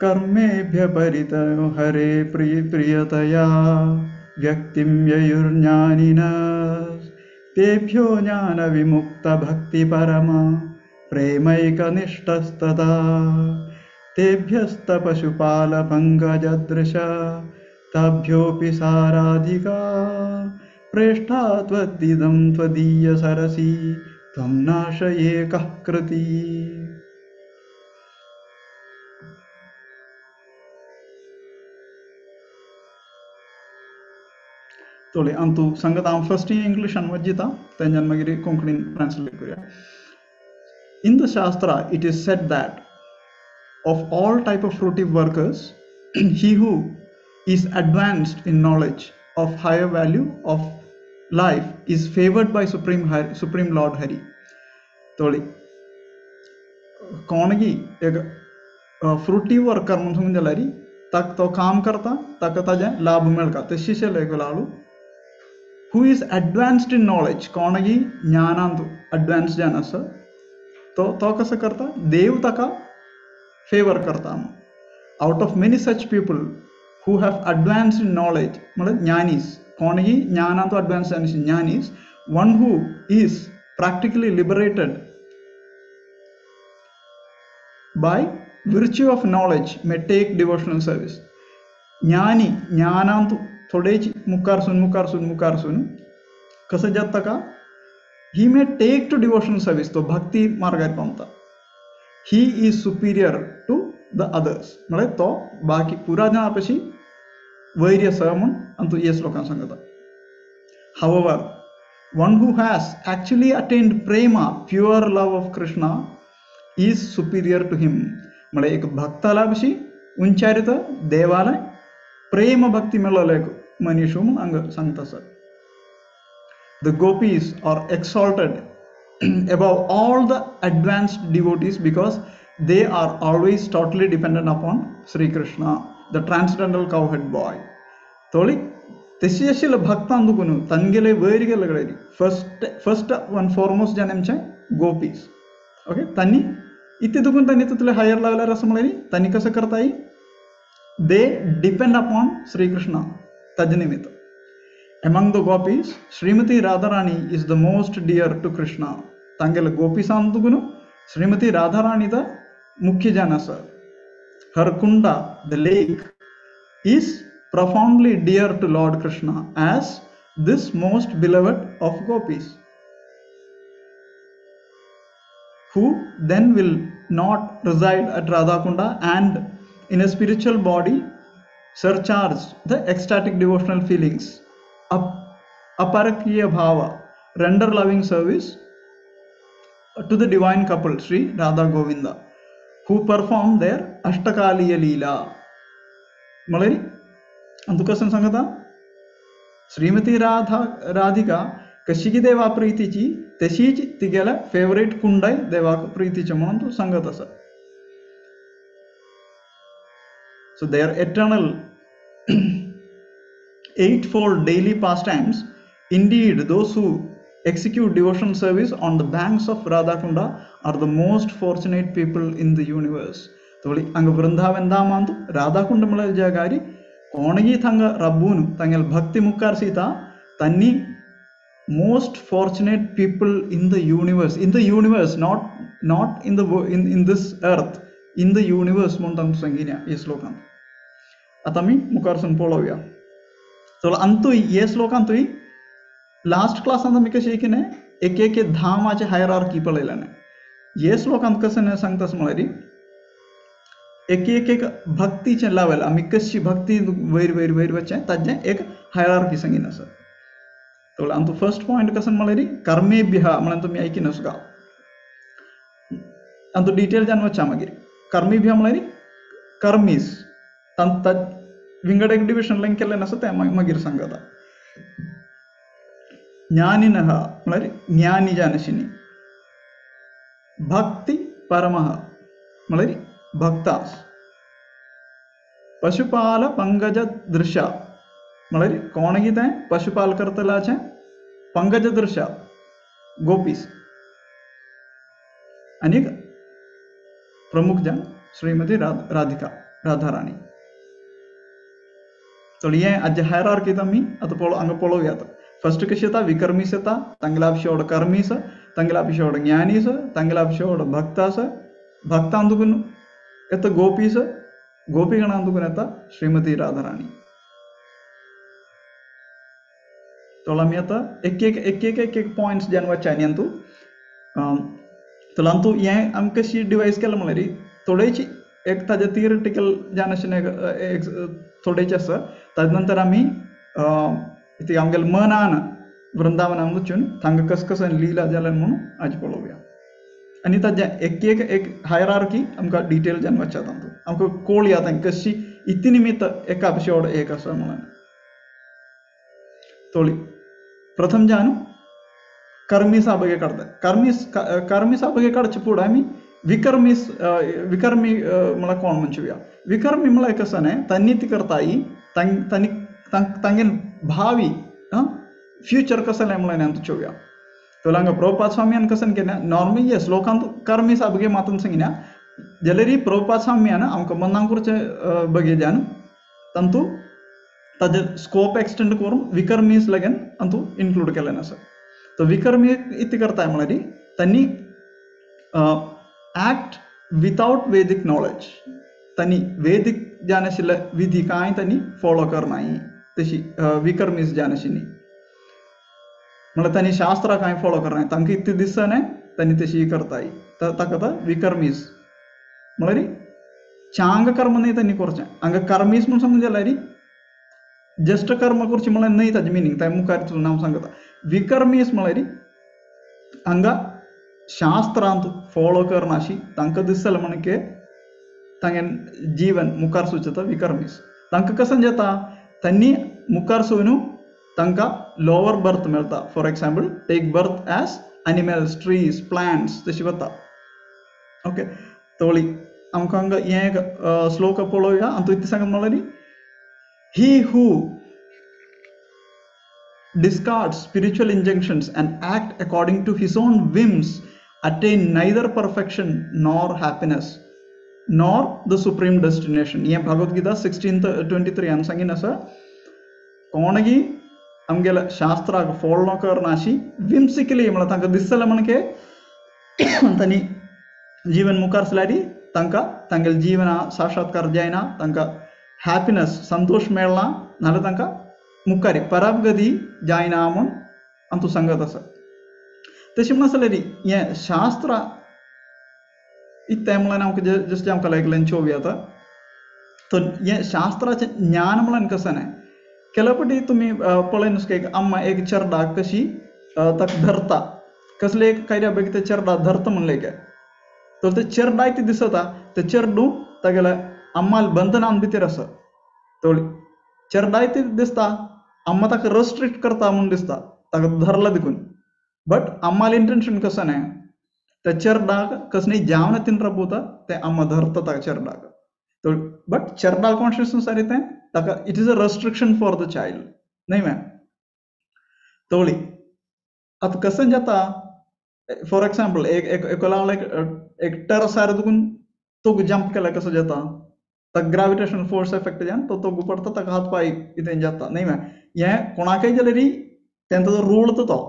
कर्मेभ्य परितो हरे प्रियतया व्यक्तिं ययुर्ज्ञानिनः तेभ्यो ज्ञानविमुक्तभक्तिपरमा प्रेमैकनिष्ठस्तदा तेभ्यस्तपशुपालपङ्कजदृशा ताभ्योऽपि साराधिका प्रेष्ठा त्वद्दिदं त्वदीयसरसी त्वं नाशये कः कृती. तोले अंतु संगत हांव फर्स्ट इंग्लिश अनुवादिता तेंच्यान मागीर कोंकणीन ट्रान्सलेट करुया. In the Shastra it is said that of all type of fruitive workers he who is advanced in knowledge of higher value of life is favoured by supreme lord Hari. तोळी कोणगी एक फ्रुटीव worker म्हणून सांगून जाल्यार ताका तो काम करता ताका ताजें लाभ मेळटा. तशी एक लाळू who is advanced in knowledge कोणगी ज्ञानांत advance जावन आसा तो तो कसो करता देव ताका फेवर करता. Out of many such people who have advanced in knowledge म्हळ्यार ज्ञानीस कोणगी ज्ञानांत अडवान्स जावन Gyanis one who is practically liberated by virtue of knowledge may take devotional service. ज्ञानी ज्ञानांत थोडेच मुखार सून मुखार सून मुखार सून कसं जाता का he may take to devotional service तो भक्ती मार्गार पावता. He is superior to the others म्हळ्यार तो बाकी पुरा जाणां पशी वैर आसा म्हूण आनी तूं हे श्लोकान सांगता. However one who has actually attained prema pure love of Krishna is superior to him. म्हळ्यार एक भक्ताला पशी उंचार देवाला प्रेम भक्ती मेळ्ळो एक मनीस म्हूण हांगा सांगता sir. The gopis are exalted above all the advanced devotees because they are always totally dependent upon Sri Krishna, the transcendental cowhead boy. तोळी तशी आशिल्ले भक्तां दुकून तांगेले वयर गेले कडेन फर्स्ट वन फॉरमोस्ट जाण आमचे गोपीज. ओके तांणी इतले दुकून तांणी तितले हायर लेवलार आसा म्हळ्यार तांणी कसो करताय they depend upon Shri Krishna ताजे निमित्त. Among the gopis, Srimati Radharani is the most dear to Krishna. तांगेले गोपीसान दुकून श्रीमती राधाराणी the मुख्य जाण आसा. Her kunda, the lake, is profoundly dear to Lord Krishna as this most beloved of gopis, who then will not reside at Radhakunda and in a spiritual body surcharge the ecstatic devotional feelings, aparakriya bhava, render loving service to the divine couple Sri Radha Govinda, who perform their Ashtakaliya Leela. म्हळ्यार आनी तुका कशें सांगता श्रीमती राधा राधिका कशी की देवा प्रितीची तशीच तिगेल्या फेवरेट कुंडाय देवाक प्रितीचे म्हणून तूं सांगत आसा. So their eternal eightfold daily pastimes, indeed those who execute devotional service on the banks of Radhakunda are the most fortunate people in the universe. तोळी हांगा वृंदावन धामांत राधाकुंड म्हळ्यार जागारी कोणगी थांगा रब्बून तांगेल भक्ती मुखार सीता तांणी most fortunate people in the universe, in the universe, not not in the in this earth, in the universe म्हूण तांकां सांगिन्या हे श्लोकांत. आतां आमी मुखार सून पळोवया. सो अंतूय हे श्लोकांतूय लास्ट क्लासांत आमी कशें कितें एक एक धामाचे हायरार्की पळयलें. हे श्लोकांत कशें सांगता म्हळ्यार एक एक एक भक्तीचें लेवल आमी कशी भक्ती वयर वयर वयर वचचें ताजें एक हायरार्की सांगीन आसा. तो आमचो फर्स्ट पॉयंट कसं म्हळ्यार कर्मेभ्यः म्हणून तुमी आयकीन आसता. आमचो डिटेल जावन वचया मागीर. कर्मेभ्यः म्हळ्यार कर्मीस विंगड एक डिविजन लायन केल्लें आसा तें मागीर सांगता. ज्ञानिनः म्हळ्यार ज्ञानी जानशिनी, भक्ती परमः म्हळ्यार भक्तास, पशुपाल पंकज दृश्य म्हळ्यार कोण कितें पशुपाल करतल्याचें पंकज दृश्य गोपीस आनी प्रमुख जन श्रीमती राधिका राधाराणी. तर हें आजचे हायरार्की आमी आतां पळोव हांगा पळोवया. आतां फर्स्ट कशी येता विकर्मीस येता, तांगेल्या शेवट कर्मीस, तांगेल्या शेवट ज्ञानीस, तांगेल्या शेवट भक्तास, भक्तां दुकून येता गोपीस, गोपीगणां दुकून येता श्रीमती राधाराणी. तर आमी आतां एक एक एक एक एक एक पॉयंट्स ज्यान वच्चे आनी अंतू तर अंतू हें आमी कशी डिवायस केलां म्हणल्यार थोडेची एक ताजे थियरिटिकल ज्यान अशें एक थोडेच आसा. ताजे नंतर आमी ती आमगेले मनान वृंदावनान वचून थांगा कस कस लीला जाल्यान म्हणून आज पळोवया. आनी ताजे एक एक एक हायरार्की आमकां डिटेल ज्यान वच्चे तातूंत आमकां कळया तांकां कशी इती निमित्त एका शेवट एक आसा म्हणून. तोळी प्रथम जान कर्मीसा बगे काडता, कर्मीसा बगे काडचे फुडें आमी विकर्मीस विकर्मी म्हळ्यार कोण म्हणचुया. विकर्मी म्हळ्यार कसं न्ही तांणी ती करताय तांणी तांगे भावी फ्युचर कसलें म्हणल्यार आमी चोवया. तर हांगा प्रभुपाद स्वामीन कसं केलें नॉर्मली येस लोकांत कर्मीसा बगे मातून सांगिना जाल्यार प्रभुपाद स्वामीन आमकां मनांकूरचे बगे जान तांतू ताजे स्कोप एक्सटेंड करून विकर्मीस लागेन अंतू इन्क्लूड केलें आसा. तर विकर्मी इतलें करताय म्हणल्यार तांणी ऍक्ट विदाउट वेदीक नॉलेज, तांणी वेदीक ज्ञान आशिल्ले विधी कांय तांणी फॉलो करनाय तशी विकर्मीस ज्ञान आशिल्ली म्हणल्यार तांणी शास्त्रां कांय फॉलो करनाय, तांकां इतलें दिसना तांणी तशी करताय ताका आतां विकर्मीस म्हणल्यार चांग कर्म न्हय तांणी करचें. हांगा कर्मीस म्हूण सांगूं जाल्यार जस्ट कर्म करचें म्हणल्यार न्हय ताजें मिनींग ताजे मुखार हांव सांगता. विकर्मीस म्हणल्यार हांगा शास्त्रांत फॉलो करनाशी तांकां दिसलें म्हण की तांगे जीवन मुखार सुचता विकर्मीस. तांकां कसं जाता तांणी मुखार सोनू तांकां लोवर बर्थ मेळटा. For example take birth as animals, trees, plants तशी वता. ओके तोळी आमकां हांगा हें एक श्लोक पळोवया. आनी तूं इतलें सांगत म्हणल्यार He who discards spiritual injunctions and act according to his own whims attain neither perfection nor happiness nor the supreme destination. हें भगवद गीता 16:23 आनी सांगीन आसा कोणगी आमगेल्या शास्त्राक फॉलो करनाशी विम्सिकली म्हळ्यार तांकां दिसलें म्हण की तांणी जीवन मुखार सल्यार तांकां तांगेलें जीवन साक्षात्कार जायना, तांकां हॅपिनस संतोश मेळना, नाल्यार तांकां मुखार परागती जायना म्हूण आमकां सांगत आसा. तशें म्हणून जाल्यार हें शास्त्र इतलें म्हणल्यार आमकां जस्ट आमकां लायकल्यान चोवया आतां. तर हें शास्त्राचें ज्ञान म्हणल्यार कसं न्हय केल्या फावटी तुमी पळय नुस्तें एक अम्मा एक चेरडाक कशी ताका धरता कसले एक कांय बेगीन ते चेरडा धरता म्हणलें काय तर ते चेरडाय ती दिसता ते चेरडू तागेल्या अम्माल बंधनान भितर आसा. तोळी चेरडाय ती दिसता अम्मा ताका रेस्ट्रिक्ट करता म्हूण दिसता ताका धरला देखून, बट अम्माल इंटेन्शन कसं न्हय त्या चेरडाक कसली जावन तीन राबोवता तें अम्मा धरता ताका चेरडाक. बट चेरडा कॉन्शियसनेस आनी तें ताका it is a restriction for the child न्हय मॅम. तोळी आतां कसं जाता फॉर एक्झाम्पल एक एकला एक टेरसार दुकून तो जंप केल्यार कसो जाता ताका ग्रॅविटेशनल फोर्स एफेक्ट जावन तो तोगू पडटा ताका हात पांय कितें जाता न्हय मॅम. हें कोणाकय जाल्यार तेंचो रूल तो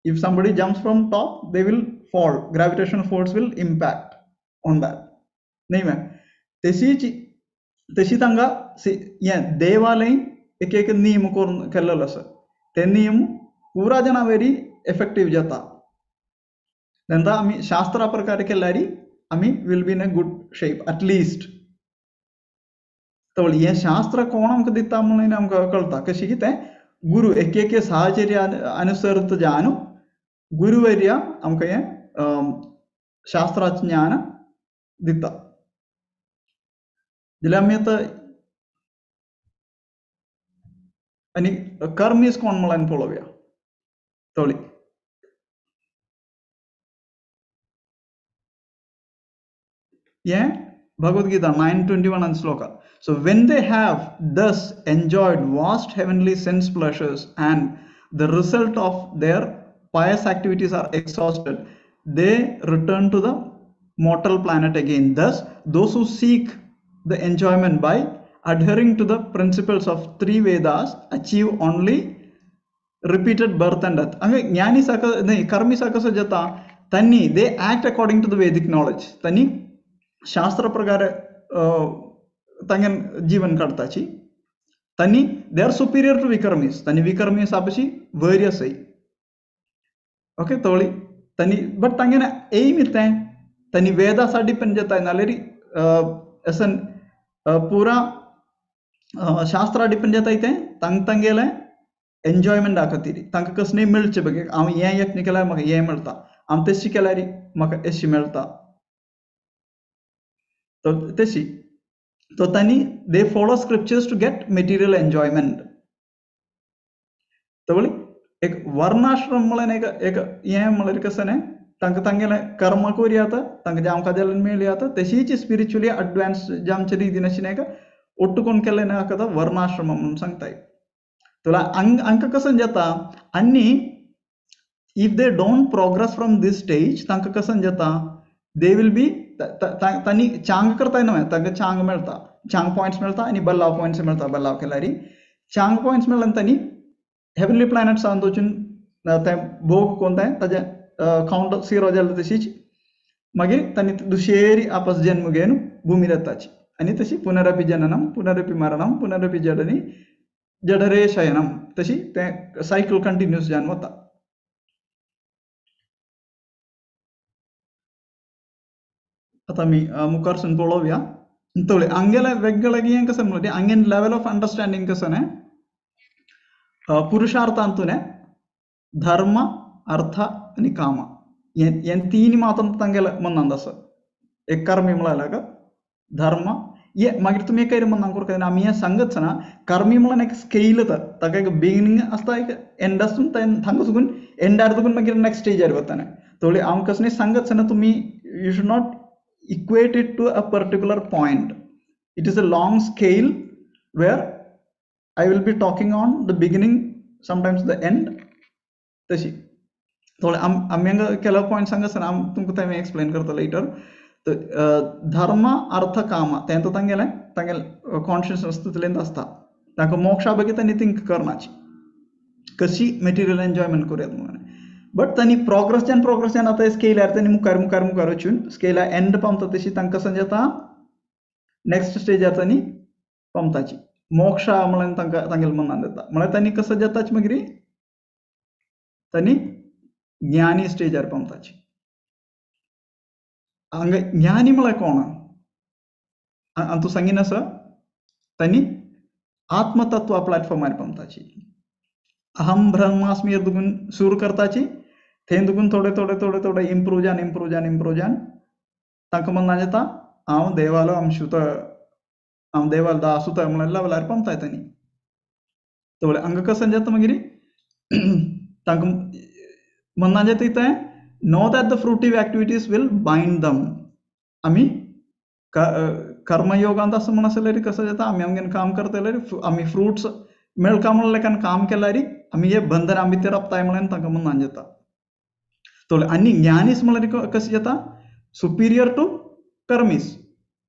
if somebody jumps from top they will fall, gravitational force will impact on that न्हय मॅम. तशीच तशी तांकां हें देवालय एक एक नियम करून केल्लो आसा ते नियम पुरा जाणां वेरी एफेक्टीव जाता. तेन्ना आमी शास्त्रा प्रकारे केल्यार आमी will be in a good shape at least. तर हें शास्त्र कोण आमकां दिता म्हणून आमकां कळटा कशें की तें गुरू एक एक साहचर्य अनुसरत जावन गुरुवर्य आमकां हें शास्त्राचें ज्ञान दिता. जाल्यार आमी आतां आनी कर्मीस कोण म्हणल्यार पळोवया. तोळी हें Bhagavad Gita 9.21 and shloka. So when they have thus enjoyed vast heavenly sense pleasures and the result of their pious activities are exhausted, they return to the mortal planet again. Thus, those who seek the enjoyment by adhering to the principles of three Vedas achieve only repeated birth and death. हांगा ज्ञानी साक न्हय कर्मी सा कसो जाता तांणी they act according to the Vedic knowledge. तांणी शास्त्र प्रकारे तांगे जीवन काडताची. तांणी they are superior to विकर्मीस. तांणी विकर्मीस आपशी वयर आसय. ओके तवळी तांणी बट तांगे एम इतें तांणी वेदासा डिपेंड जाता नाल्यार असन पुरा शास्त्रा डिपेंड जाता इतें तांक तांगेलें एन्जॉयमेंटा खातीर तांकां कसलें मेळचें बघ हांव हें यत्न केल्यार म्हाका हें मेळटा, हांव तेशी केल्यार म्हाका एशी मेळटा तेशी. तो तांणी they follow scriptures to get material enjoyment. तवळी एक वर्णाश्रम म्हळ्यार एक एक हें म्हळ्यार कसं न्हय तांकां तांगेलें कर्म करी जाता तांकां जें आमकां जाल्यार मेळ्ळी जाता तशीच स्पिरिच्युअली एडवान्स जे आमचे रितीन अशें न्हय ఒట్టు कोण కదా వర్ణాశ్రమం म्हणून सांगताय. तुला हांकां कसं जाता आनी if they don't progress from this stage तांकां कसं जाता they will be तांणी चांग करताय न्हय तांकां चांग मेळटा, चांग पॉयंट्स मेळटा आनी बल्लाव पॉयंट्स मेळटा. बल्लाव केल्यार चांग पॉयंट्स मेळ्ळ्या तांणी हेवनली प्लॅनेट्सान वचून तें भोग कोण तें ताजें कावंट झिरो जालें तशीच मागीर तांणी दुशेरी आपस जन्म घेवन भुमीर येताची आनी तशी पुनरपी जननम पुनरपी मरणम पुनरपी जडनी जठरे शयनम तशी तें सायकल कंटिन्यूस जावन वता. आतां आमी मुखारसून पळोवया. तवळे हांगेलें वेगवेगळे हें कशें म्हणल्यार हांगेलें लेवल ऑफ अंडरस्टँडींग कसं न्हय पुरुषार्थांतू न्हय धर्म अर्थ आनी काम हें तीन मात्र तांगेलें मनांत आसा. एक कर्मी म्हळ्यार धर्म हे मागीर तुमी एक मनांक करता आमी हें सांगच ना कर्मी म्हणल्यार एक स्केल येता ताका एक बिगिनींग आसता एक एंड आसून थांगा सुकून एंडार तुकून मागीर नेक्स्ट स्टेजार वता न्हय. तोळी हांव कसलें सांगच ना तुमी you should not equate it to a particular point. It is a long scale where I will be talking on the beginning, sometimes the end. तशी थोडे आमी हांगा केलो पॉयंट सांगच ना तुमकां तें एक्सप्लेन करता लेटर. धर्म अर्थ काम तें तो तांगेलें तांगेलें कॉन्शियसनेस तितलेंत आसता. तांकां मोक्षा बगी तांणी थिंक करनाची कशी मटेरियल एन्जॉयमेंट करुयात म्हणून. बट तांणी प्रोग्रेस जावन प्रोग्रेस जावन आतां स्केलार तांणी मुखार मुखार मुखार वचून स्केला एंड पावता तशी तांकां समजता नेक्स्ट स्टेजार तांणी पावताची मोक्षा म्हणून तांकां तांगेलें मनान येता. म्हळ्यार तांणी कसो जाताच मागीर तांणी ज्ञानी स्टेजार पावताची. हांगा ज्ञानी म्हळ्यार कोण हांव तूं सांगीन आसा तांणी आत्मतत्व प्लॅटफॉर्मार पावताची. अहम ब्रह्मास्मी दुगून सुरू करताची थंय दुगून थोडे थोडे थोडे थोडे इम्प्रूव जावन इम्प्रूव जावन इम्प्रूव जावन तांकां मनान येता हांव देवालो अंशुत हांव देवालो दासूत म्हणल्यार लेवलार पावताय तांणी. तवळे हांगा कसं जाता मागीर तांकां मनान येता तें know that the fruitive activities will bind them. आमी कर्मयोगांत आसा म्हण आसल्यार कसं जाता आमी आमगेलें काम करतले आमी फ्रुट्स मेळका म्हणून लेखान काम केल्यार आमी हे बंधन आमी ते राबताय म्हणून तांकां मनान जाता. तोले आनी ज्ञानीस म्हणल्यार कशें जाता सुपिरियर टू कर्मीस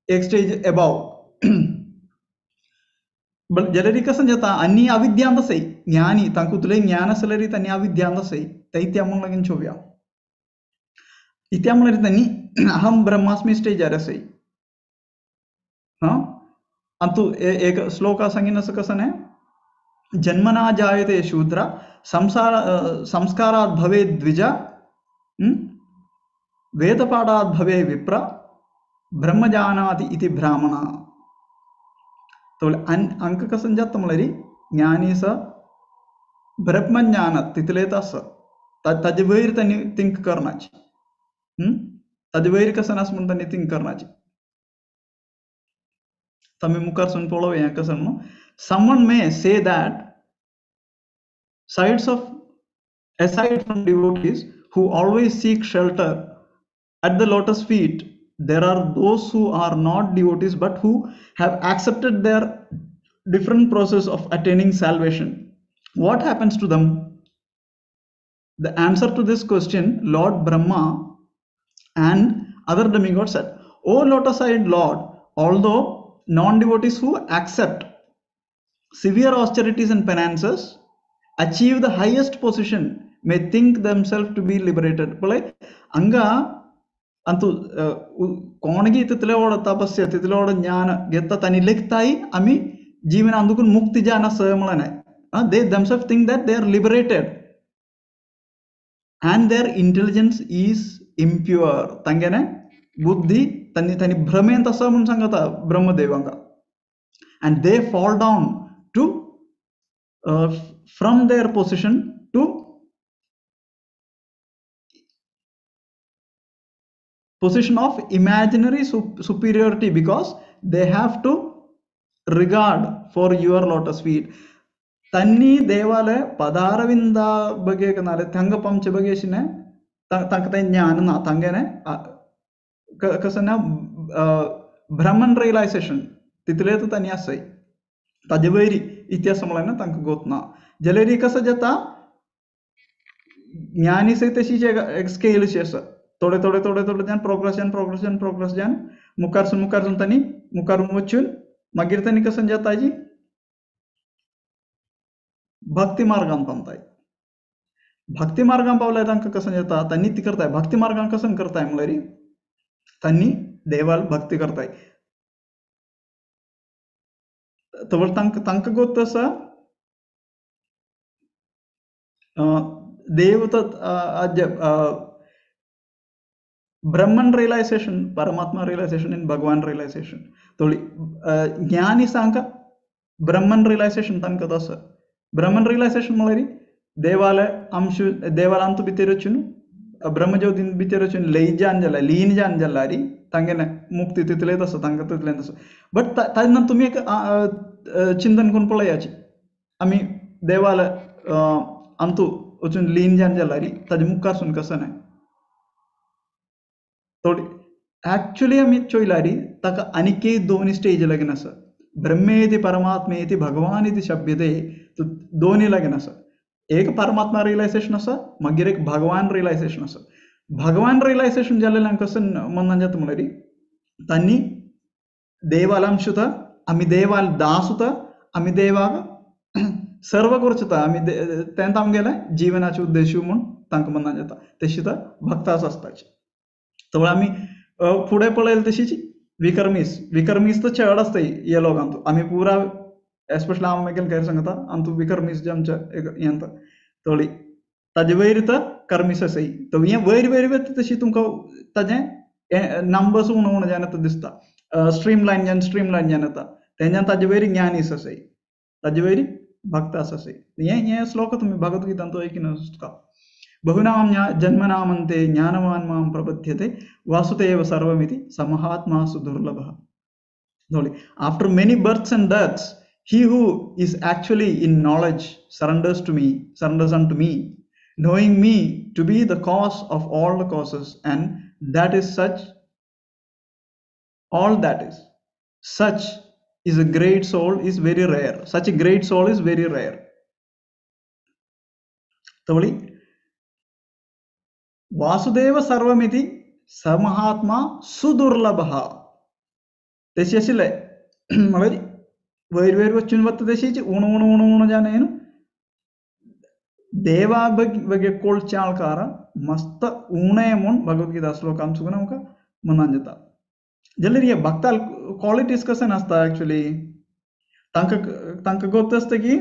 एक स्टेज एबाव. बट जाल्यार कसं जाता आनी अविद्यांत आसय ज्ञानी तांकां तुले ज्ञान आसल्यार तांणी अविद्यांत आसय ते इत्या म्हूण लागीं चोवया. इत्या म्हणल्यार तांणी अहम ब्रह्मास्मी स्टेजार आसय. हां आनी तूं एक श्लोक सांगीन आसा कसं न्हय जन्मना जायते शूद्र संसार संस्कारात् भवेत् द्विज वेदपाठात् भवे विप्र ब्रह्म जानाति इति ब्राह्मण. तोळे अंक कसं जाता म्हणल्यार ज्ञानी स ब्रह्मज्ञान तितलेंच आसा ताजे वयर तांणी थिंक करनाची ताजे वयर कसं आसा म्हणून तांणी थिंक करनाची. आमी मुखार सून पळोवया कसं म्हणून. Someone may say that aside from devotees who always seek shelter at the lotus feet, there are those who are not devotees but who have accepted their different process of attaining salvation. What happens to them? The answer to this question, Lord Brahma and other demigods said, O lotus-eyed Lord, although Non devotees who accept severe austerities and penances achieve the highest position may think themselves to be liberated. पळय हांगा अंतु कोणगी तितले व्हड तपस्या तितले व्हड ज्ञान घेता तांणी लेखताय आमी जीवन अंदुकून मुक्ती जान आसा म्हणलें नाय. They themselves think that they are liberated and their intelligence is impure. तांगेले बुद्धी तांणी तांणी भ्रमेंत आसा म्हूण सांगता ब्रह्मदेव हांगा. And they fall down to from their position to position of imaginary superiority because they have to regard for your lotus feet. तन्नी देवाले पदारविंदा बगे कनाले थंग पंच बगेशिने तांका तें ज्ञान ना तांगेने कसं ना ब्रह्मन रियलायझेशन तितले तर तांणी आसाय ताजे वयर इतिहास म्हणल्यार ना तांकां गोत ना. जाल्यार कसं जाता ज्ञानी सयत तशीच एक स्केल अशी आसा थोडे थोडे थोडे थोडे जावन प्रोग्रेस जावन प्रोग्रेस जावन प्रोग्रेस जावन मुखारसून मुखारसून तांणी मुखार वचून मागीर तांणी कसं जाता जी भक्ती मार्गान पावताय. भक्ती मार्गान पावल्यार तांकां कसं जाता तांणी ती करताय भक्ती मार्गान कसं करताय म्हणल्यार तांणी देवाल भक्ती करताय. तवळ तांकां तांकां गोत आसा देव ब्रह्मन रियलायझेशन परमात्मा रियलायझेशन आनी भगवान रियलायझेशन. थोडी ज्ञानी तांकां ब्रह्मन रियलायझेशन तांकां आसा. ब्रह्मन रियलायझेशन म्हणल्यार देवाले अंश देवाल अंतु भितर वचून ब्रह्मज्योतीन भितर वचून लय जान जाल्यार लीन जान जाल्यार तांगेले मुक्ती तितलेच आसा तांकां तितलेंच आसा. बट तेन्ना तुमी एक चिंतन करून पळयाची आमी देवाले अंतु वचून लीन जान जाल्यार ताजे मुखारसून कसं नाय थोडी ऍक्च्युली आमी चोयल्यार ताका आनीकय दोन स्टेज लागीं आसा. ब्रह्मेति परमात्मेति भगवान इति शब्यते दोन्ही लागीं आसा. एक परमात्मा रियलायझेशन आसा मागीर एक भगवान रियलायझेशन आसा. भगवान रियलायझेशन जाल्ल्यान कसं म्हणून जाता म्हणल्यार तांणी देवालांशुता आमी देवाल दासुता आमी देवाक सर्व करचता आमी तेंत आमगेले जिवनाचे उद्देश म्हूण तांकां म्हणून जाता तशी तर भक्तास आसताची. तवळ आमी फुडें पळयले तशीच विकर्मीस विकर्मीस तर चड आसता हे लोकांत आमी पुरा एस्पेशली हांव मागीर खंय सांगता आमचो विकर्मीस जे आमच्या हें थोडी ताजे वयर तर कर्मीस आसाय तर हें वयर वयर वता तशी तुमकां ताजें नंबर्स उणो उणो जावन येता दिसता स्ट्रीम लायन जावन स्ट्रीम लायन जावन येता तेन्ना ताजे वयर ज्ञानीस आसाय ताजे वयर भक्त आसाय. हें हें श्लोक तुमी भगवद्गीतांत ऐकिन तुका बहुनाम जन्मनामन्ते ज्ञानवान मां प्रपद्यते वासुदेव सर्वमिति समहात्मा सुदुर्लभः. After many births and deaths he who is actually in knowledge surrenders to me, surrenders unto me, knowing me to be the cause of all the causes, and that is such, all that is such is a great soul is very rare. Such a great soul is very rare. Tavali Vasudeva सर्वमिति समहात्मा सुदुर्लभः. तशी आशिल्लें म्हळ्यार वयर वयर वचून वता तशीच उणो उणो उणो उणो जावन न्हू देवा बगे कोळचे आळकार मस्त उणें म्हूण भगवद्गीता श्लोक आमचो आमकां मनान जाता. जाल्यार हे भक्ताल क्वॉलिटीज कशें नासता एक्चुअली तांकां तांकां गोत आसता की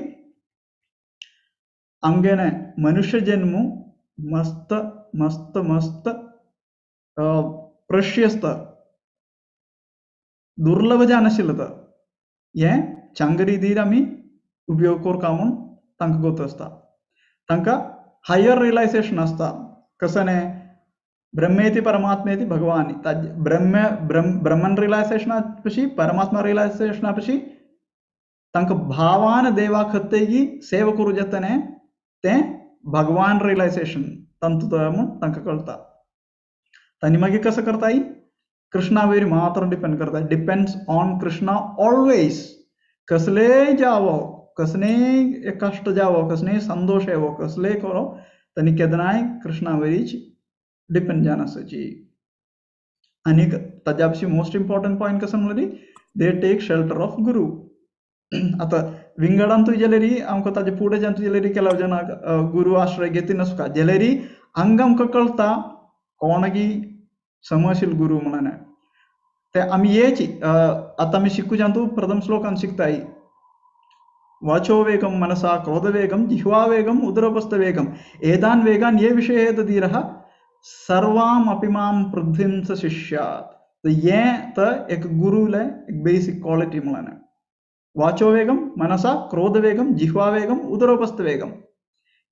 आमगेलें मनुष्य जन्म मस्त मस्त मस्त प्रेशियस दुर्लभ जावन आशिल्लें तर हें चांग रितीर आमी उपयोग करता म्हूण तांकां गोत आसता. तांकां हायर रियलायझेशन आसता कसं न्ही ब्रह्मेति परमात्मेति भगवान ब्रह्म ब्रह्मन रियलायझेशना पशी परमात्मा रियलायझेशना पशी तांकां भावान देवा खत्तेगी सेवा करूं जाता न्ही तें भगवान रियलायझेशन तांतूत म्हूण तांकां कळटा. तांणी मागीर कसं करताय कृष्णा वयर मात्र डिपेंड करता. Depends on Krishna always. कसलेय जावो कसलेय कश्ट जावो कसलेय संतोष येवो कसलेय करो तांणी केन्नाय कृष्णा वयरीच डिपेंड जावन आसची. आनी ताज्या पशी मोस्ट इम्पॉर्टंट पॉयंट कसो म्हणल्यार They take shelter of guru. आतां विंगडान तुजेलेरी आमकां ताजे फुडें जावन तुजेलेरी केला जनाक गुरू आश्रय घेतिना सुका जेलेरी हांगा आमकां कळटा कोणगी समशील गुरू म्हणून ते आमी येची. आतां आमी शिकूच्यान तूं प्रथम श्लोकान शिकताय, वाचो वेगम मनसा क्रोधवेगम जिह्वावेगम उदरोपस्थवेगम एतान् वेगान् ये विषये तदीरः सर्वाम् अपि मां पृथ्वीं स शिष्यात्. ये त एक गुरुले एक बेसिक क्वालिटी म्हणून वाचो वेगम मनसा क्रोधवेगम जिह्वावेगम उदरोपस्थवेगम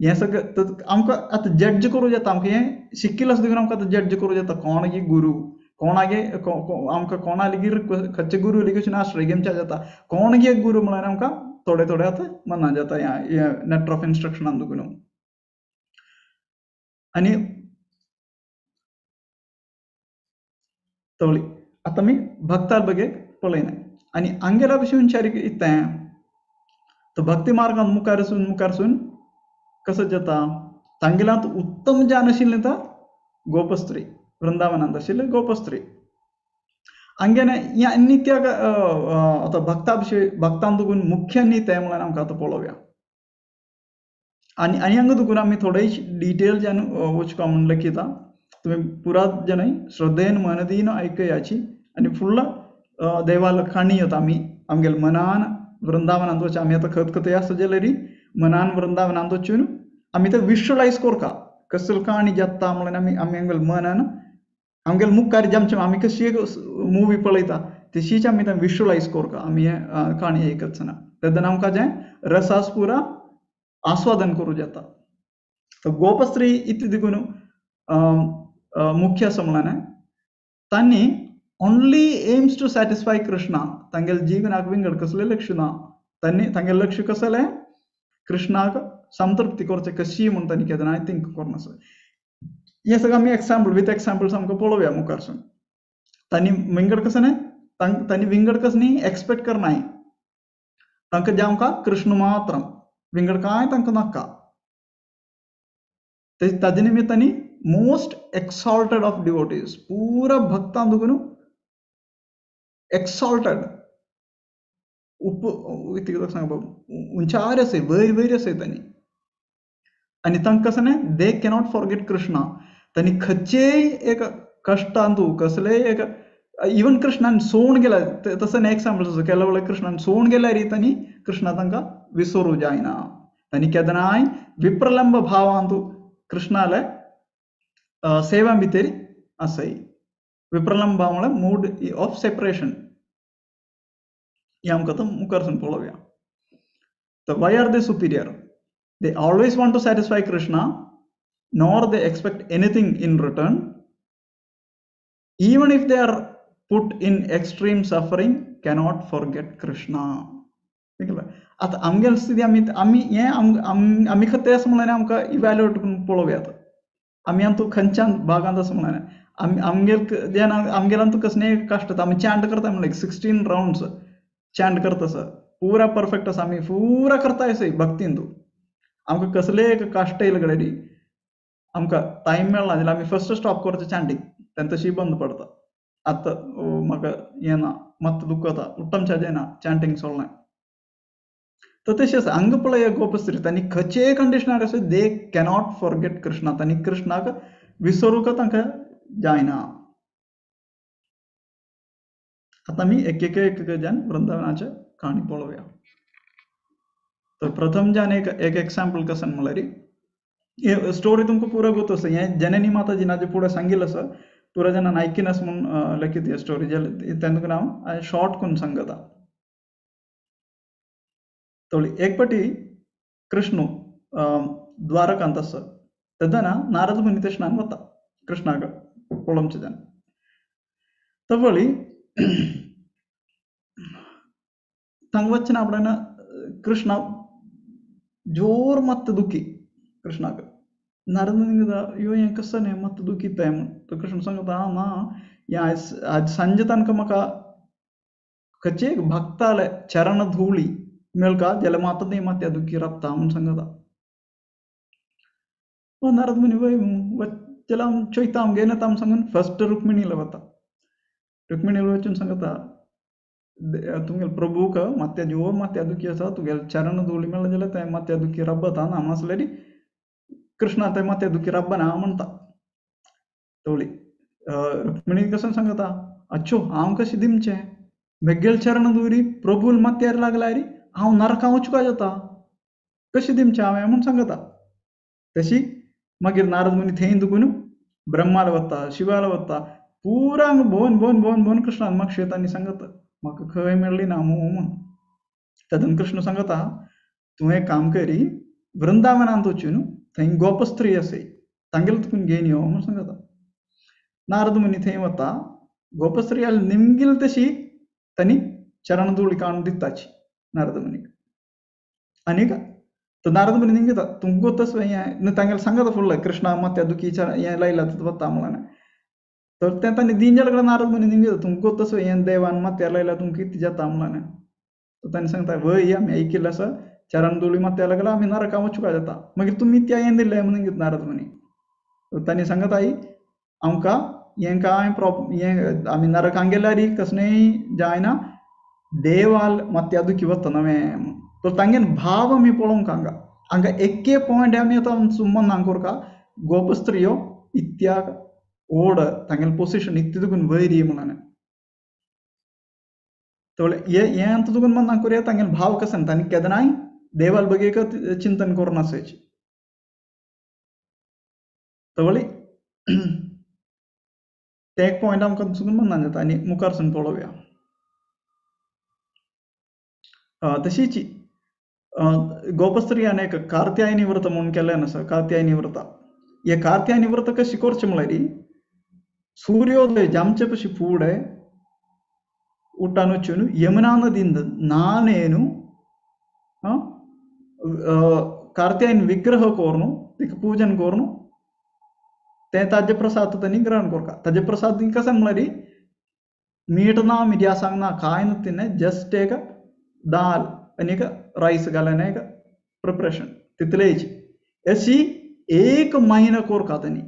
हें सगळें आमकां आतां जज करूं जाता. आमकां हें शिकिल्लें आसा देखून आमकां आतां जज करूं जाता कोणागे गुरू कोणागे आमकां कोणाली खंयचे गुरू लेगीन आश्रय घेवच्या जाता, कोणगे गुरू म्हळ्यार आमकां थोडे थोडे आतां मना जाता ह्या नेटर ऑफ इन्स्ट्रक्शनान देखून. आनी तवळी आतां आमी भक्ता बगे पळयना आनी आंगेला भशेन विचार इतें तो भक्ती मार्गान मुखार सून कसो जाता. तांगेल्यांत उत्तम ज्ञान आशिल्लें तर गोपस्त्री, वृंदावनांत आशिल्लें गोपस्त्री. हांगेलें ह्या नित्याक आतां भक्ता भशेन भक्तान देखून मुख्य नित्य म्हळ्यार आमकां आतां पळोवया. आनी आनी हांगा देखून आमी थोडे डिटेल ज्यान वचपा म्हूण लेखिता, तुमी पुरात जनय श्रद्धेन मनदीन आयकयाची आनी फुडलो देवाल काणी येता. आमी आमगेले मनान वृंदावनांत वच आमी आतां खतखते आसा जाल्यार मनान वृंदावनांत वचून आमी ते विश्वलायज करता कसली काणी जाता म्हणल्यार आमी आमी आमगेले मनान आमगेले मुखार जेमचे आमी कशी एक मुवी पळयता तशीच आमी ते विश्वलायज करता. आमी हें काणी आयकतना तेन्ना आमकां जें रसास पुरा आस्वादन करूं जाता. तर गोपस्त्री इतली देखून मुख्य आसा म्हणल्यार तांणी only aims to satisfy Krishna. तांगेले जीवनाक विंगड कसलें लक्ष ना, तांणी तांगेलें लक्ष कसलें कृष्णाक संतृप्ती करचें कशी म्हूण तांणी केन्नाय थिंक करून आसा. हें सगळें आमी एग्जाम्पल विथ एग्जाम्पल्स आमकां पळोवया मुखारसून. तांणी विंगड कसलें तांणी विंगड कसली एक्सपेक्ट करनाय, तांकां जें आमकां कृष्ण मात्र विंगड कांय तांकां नाका. ताजे निमित्तांनी मोस्ट एक्सॉल्टेड ऑफ डिवोटीज पुरा भक्तां देखून एक्सॉल्टेड उप कितें सांगपा उंचार आसय वयर वयर आसय तांणी. आनी तांकां कसलें न्ही they cannot forget Krishna. तांणी खंयचेय एक कश्टांतू कसलेय एक इवन कृष्णान सोण गेल्या तसो न्ही एग्जाम्पल आसा केल्या वेळार कृष्णान सोण गेल्यार तांणी कृष्णा तांकां विसरूं जायना. तांणी केन्नाय विप्रलंब भावांतू कृष्णाले सेवा भितर आसय. विप्रलंब भाव म्हळ्यार मूड ऑफ सेपरेशन. हें आमकां आतां मुखारसून पळोवया. तर why are they superior? They always want to satisfy Krishna, nor they expect anything in return. Even if they are put in extreme suffering, cannot forget Krishna. आतां आमगेली स्थिती आमी आमी हें आमी खंय आसा म्हणल्यार आमकां इवेल्युएट करून पळोवया. आतां आमी आतां खंयच्या भागांत आसा म्हणल्यार आमी आमगेल जेन्ना आमगेल्यान तुका कसलें कश्ट आमी चॅन्ट करता म्हणल्यार 16 रावंड्स चॅन्ट करता सर पुरा परफेक्ट आसा आमी पुरा करता आसय भक्तीन. तूं आमकां कसलें एक कश्ट येयले कडेन आमकां टायम मेळना जाल्यार आमी फर्स्ट स्टॉप करचें चॅन्टींग, तेन्ना तशी बंद पडटा. आतां म्हाका हें ना मात्त दुखता उट्टमच्या जायना चॅन्टींग सोडलें. तर तशें आसा हांगा पळय गोपस्त्री तांणी खंयचेय कंडिशनार आसा they cannot forget Krishna. तांणी कृष्णाक विसरूंक तांकां जायना. आतां आमी एक एक एक जान वृंदावनाचे काणी पळोवया. तर प्रथम जान एक एक एग्जाम्पल कसन म्हणल्यार हे स्टोरी तुमकां पुरो गोत आसा. हें जननी माताजी नाजे फुडें सांगिल्लें आसा पुरो जाणान आयकीन आसा म्हूण लेखीत ही स्टोरी तेन्ना हांव शॉर्ट करून सांगता. तोळी एक पाटी कृष्ण द्वारकांत आसा तेन्ना नारद मुनी तशें वता कृष्णाक पळोवचें तेन्ना तवळी थंग वचना आपणान कृष्णा जोर मत्त दुखी कृष्णाक. नारद मुनी अयो हें कसं न्ही मत्त दुखीताय म्हूण. तर कृष्ण सांगता ना हें आयज आज सांजे तांकां म्हाका खंयचे भक्ताले चरण धुळी मेळका जाल्यार मात न्ही मात त्या दुखी राबता म्हूण सांगता. नारद मुनी वय जाल्यार हांव चोयता आमगे येता म्हूण सांगून फर्स्ट रुक्मिणीला वता. रुक्मिणीला वचून सांगता तुमगेले प्रभूक मात्या जोर मात्या दुखी आसा, तुगेले चरण धुळी मेळ्ळें जाल्यार तें मात्या दुखी रब्बता ना म्हळ्यार कृष्णा तें मात्या दुखी रब्बना म्हणटा. तवली रुक्मिणी कसो सांगता, अच्छो हांव कशें दिमचें, मेगेल चरण धुरी प्रभूल मात्यार लागल्यार हांव नरकां वचूंक जाता, कशें दिमचें हांवें म्हूण सांगता. तशी मागीर नारद मुनी थंय दुखून ब्रह्माला वता, शिवाला वता, पुरा भोवन भोवन भोवन भोवन कृष्णान मागशेत आनी सांगता म्हाका खंय मेळ्ळी ना मू म्हूण. तेन्ना कृष्ण सांगता तूं एक काम करी, वृंदावनांत वचून थंय गोपस्त्री आसय तांगेले तुकून घेवन यो म्हूण सांगता. नारद मुनी थंय वता, गोपस्त्री निमगील तशी तांणी चरण धुळी काडून दिताची नारद मुनीक. आनीक तर नारद मुनी निमगिता तुमकां तसो हें तांगेले सांगता फुडलें कृष्णा मात्या दुखी हें लायला वता म्हणून. तर तें तांणी दिन जाल्या कडेन नारद मुनी निमगिता तुमकां तसो हें देवान मात्यार लायला तुमकां कितें जाता म्हणून. तर तांणी सांगता वय आमी आयकिल्लें आसा चरण धुळी मात्या लागला आमी नरकां वचूंक जाता, मागीर तुमी त्या हें दिलें म्हणून निमगिता नारद मुनी. तर तांणी सांगता आई आमकां हें कांय हें आमी नरकां गेल्यार कसलेंय जायना, देवाल मात्या दुखी वता नवें. तर तांगेन भाव आमी पळोवंक हांगा हांगा एके पॉयंट आमी आतां सुमन करका गोपस्त्रियो इत्याक ओड तांगेले पोजिशन इतलें तुकून वयर म्हणून. हें आतां तुकून मनाक करुया तांगेले भाव कशें तांणी केन्नाय देवाल बगेक चिंतन करून आसायची. तवळी ते एक पॉयंट आमकां चुकून मनान जाता आनी मुखारसून पळोवया. तशीच गोपस्त्रियान एक कार्त्यायनी व्रत म्हणून केल्लें आसा. कार्त्यायनी व्रत हे कार्त्यायनी व्रत कशें करचें म्हळ्यार सूर्योदय जामचे पशी फुडें उठान वचून यमुना नदीन न्हाणेन कार्त्यायन विग्रह करून तिका पूजन करून तें ताजे प्रसाद तांणी ग्रहण करता. ताजे प्रसाद कशें म्हळ्यार मीठ ना मिरयासांग ना कांय ना तिणें जस्ट एक दाल आनी एक रायस घालून एक प्रिपरेशन तितलेच अशी एक महिना करता तांणी.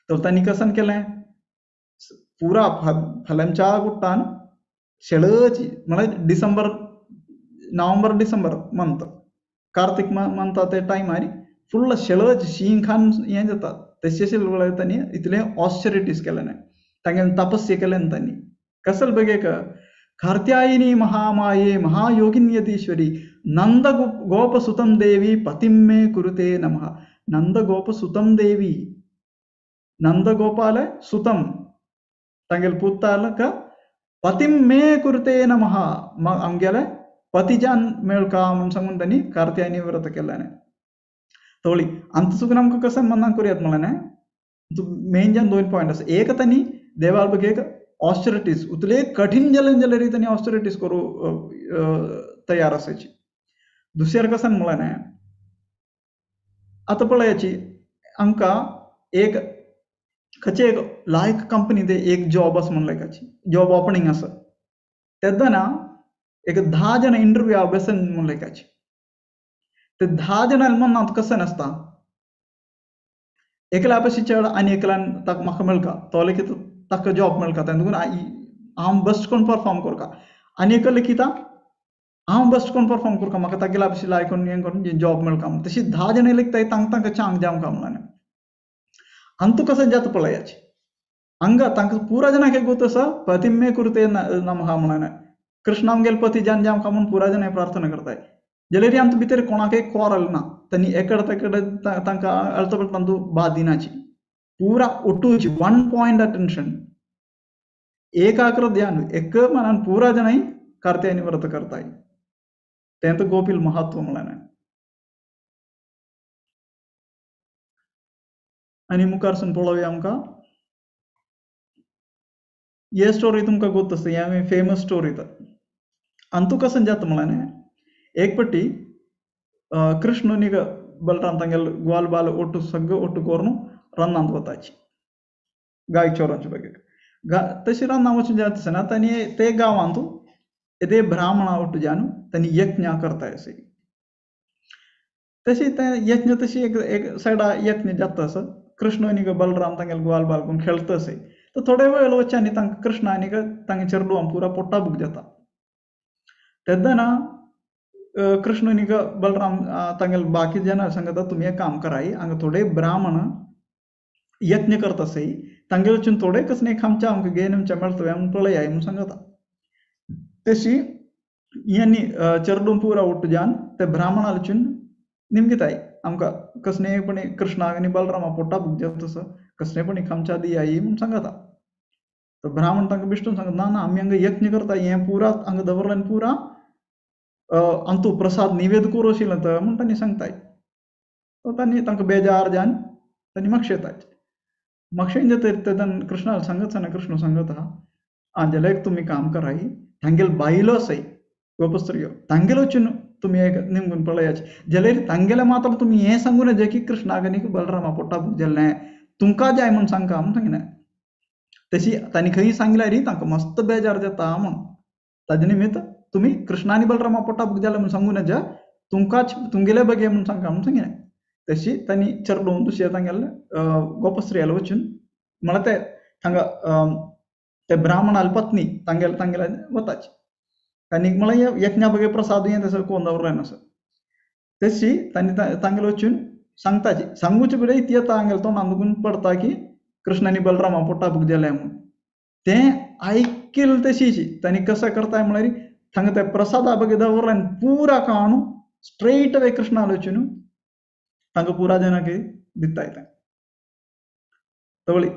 तर तांणी कशें केलें पुरा फलमच्या गुट्टान शेळची म्हळ्यार डिसेंबर नोव्हेंबर डिसेंबर मंथ कार्तीक मंथा ते टायमार फुल्ल शेळच शीं खान हें जाता. तशें वेळार तांणी इतलें ऑस्टेरिटीज केलें ना, तांगेलें तपस्या केलें तांणी. कसल बगेक कार्त्यायिनी महामाये महायोगिन्यतीश्वरी नंद गोपसुतं देवी पतिं मे कुरुते नमः. नंद गोपसुतं देवी नंद गोपाल सुतं तांगेले पुतालक पतिं मे कुरुते नमः आमगेले पतिजान मेळका म्हूण सांगून तांणी कार्त्यायनी व्रत केल्लें. तवळी आमकां चुकून आमकां कशें मनाक करुयात म्हणलें मेन जावन दोन पॉयंट आसा. एक तांणी देवाल बगेक ऑस्टेरिटीज उतले कठीण जालें जाल्यार तांणी ऑस्टेरिटीज करूं तयार आसायची. दुसरें कशें म्हणलें आतां पळयाची आमकां एक खंयचे एक लायक कंपनी ते एक जॉब आसा म्हणलें काची जॉब ओपनींग आसा तेन्ना एक 10 जाणां इंटरव्यू बेसन म्हणलें काची ते 10 जाणां मनांत कशें नासता एकल्या पशी चड आनी एकल्यान ताका म्हाका मेळका तो लेगीत ताका जॉब मेळका तेन्ना हांव बेस्ट कोण परफॉर्म करका आनी एकलो लेगीत हांव बेस्ट कोण परफॉर्म करका म्हाका तागेल्या पशी लायक हें करून जॉब मेळका म्हूण. तशी 10 जाणां लेगीत तांकां तांकां चांग जावंक म्हणलें अंतू कशें जाता पळयाची हांगा तांकां पुरा जाणांक एक गोत आसा पतिमे कुरुते नमः म्हणलें कृष्ण आमगेले पती जान जावंक म्हूण पुरा जाणां प्रार्थना करताय जाल्यार आमच्या भितर कोणाकय कोरल ना तांणी एकडे तेकडे तांकां अळतपळत तांतू बाद दिनाची पुरा ഒട്ടുവച്ചു 1 പോയിന്റ് അറ്റൻഷൻ ಏಕಾಗ್ರ ಧ್ಯಾನ ಎಕ್ಕ ಮನನ್ ಪೂರಾ ಜನ ಕಾರ್ತ್ಯಾಯನಿ ವ್ರತ करताय तें तो गोपील महत्व म्हणलें. आनी मुखारसून पळोवया आमकां हे स्टोरी तुमकां गोत आसता, ही फेमस स्टोरी. तर अंतू कशें जाता म्हणलें एक पट्टी कृष्ण निग बलराम तांगेले ग्वाल बाल ಒಟ್ಟು सगळं ಒಟ್ಟು करून रानांत वताची गाय चोरांचे बगेक तशी रानां वचून जाता आसतना तांणी ते गांवांत येदे ब्राह्मणा ಒಟ್ಟು जावन तांणी यज्ञ करताय अशें. तशी ते यज्ञ तशी एक एक सायडा यज्ञ जाता आसा कृष्ण आनी बलराम तांगेले ग्वाल बाल करून खेळटा अशें. तर थोडे वेळ वच्च्या आनी तांकां कृष्ण आनी तांगे चेडवां पुरा पोट्टा भूक जाता. तेन्ना ना कृष्ण आनी बलराम तांगेले बाकी जाणां सांगता तुमी एक काम कराय, हांगा थोडे ब्राह्मण यत्न करता आसाय, तांगेले वचून थोडे कसले खामच्या आमकां घेन आमच्या मेळटलें म्हूण पळयाय म्हूण सांगता. तशी यांनी चेडूं पुरा उठ जावन ते ब्राह्मणा वचून निमगिताय आमकां कसलेपणी कृष्णाक आनी बलरामा पोट्टा भूक जाता तसो कसलेपणी खामच्या दियाय म्हूण सांगता. तर ब्राह्मण तांकां बिश्टून सांगता ना ना आमी हांगा यत्न करता, हें पुरा हांगा दवरलें पुरा अंतू प्रसाद निवेद करूं आशिल्लें तर म्हूण तांणी सांगताय. तो तांणी तांकां बेजार जावन तांणी मागशेताय. मागशेन जाता तेन्ना कृष्णा सांगत आसतना कृष्ण सांगत आहा आं जाल्यार एक तुमी काम कराय, तांगेले बायलो आसाय गोपस्त्रियो तांगेले वचून तुमी एक निमगून पळयाचे, जाल्यार तांगेले मात्र तुमी हें सांगू नजे की कृष्णाक आनी बलरामा पोट्टा भूक जालें तुमकां जाय म्हूण सांगका म्हूण सांगिना. तशी तांणी खंय सांगल्यार तांकां मस्त बेजार जाता म्हूण ताजे निमित्त तुमी कृष्णा आनी बलरामा पोट्टा भूक जालें म्हूण सांगू नजा, तुमकांच तुमगेले बगे म्हूण सांगका म्हूण सांगिना. तशी तांणी चेडूं दुसऱ्या तांगेले गोपस्त्रियाले वचून म्हळ्यार ते हांगा ते ब्राह्मणाले पत्नी तांगेले तांगेले वताची तांणी म्हळ्यार यज्ञा बगे प्रसाद हें तसो कोण दवरलें नासो. तशी तांणी तांगेले वचून सांगताची, सांगूचे पयलीं ती येता हांगेले तोंडान दुखून पडटा की कृष्ण आनी बलरामा पोट्टा भूक जालें म्हूण. तें आयकिल तशीच तांणी कशें करताय म्हळ्यार थांगा ते प्रसादा बगे दवरलें पुरा काणू स्ट्रेट वे कृष्णाले वचून तांकां पुरा जाणांक दिताय तें तवळी.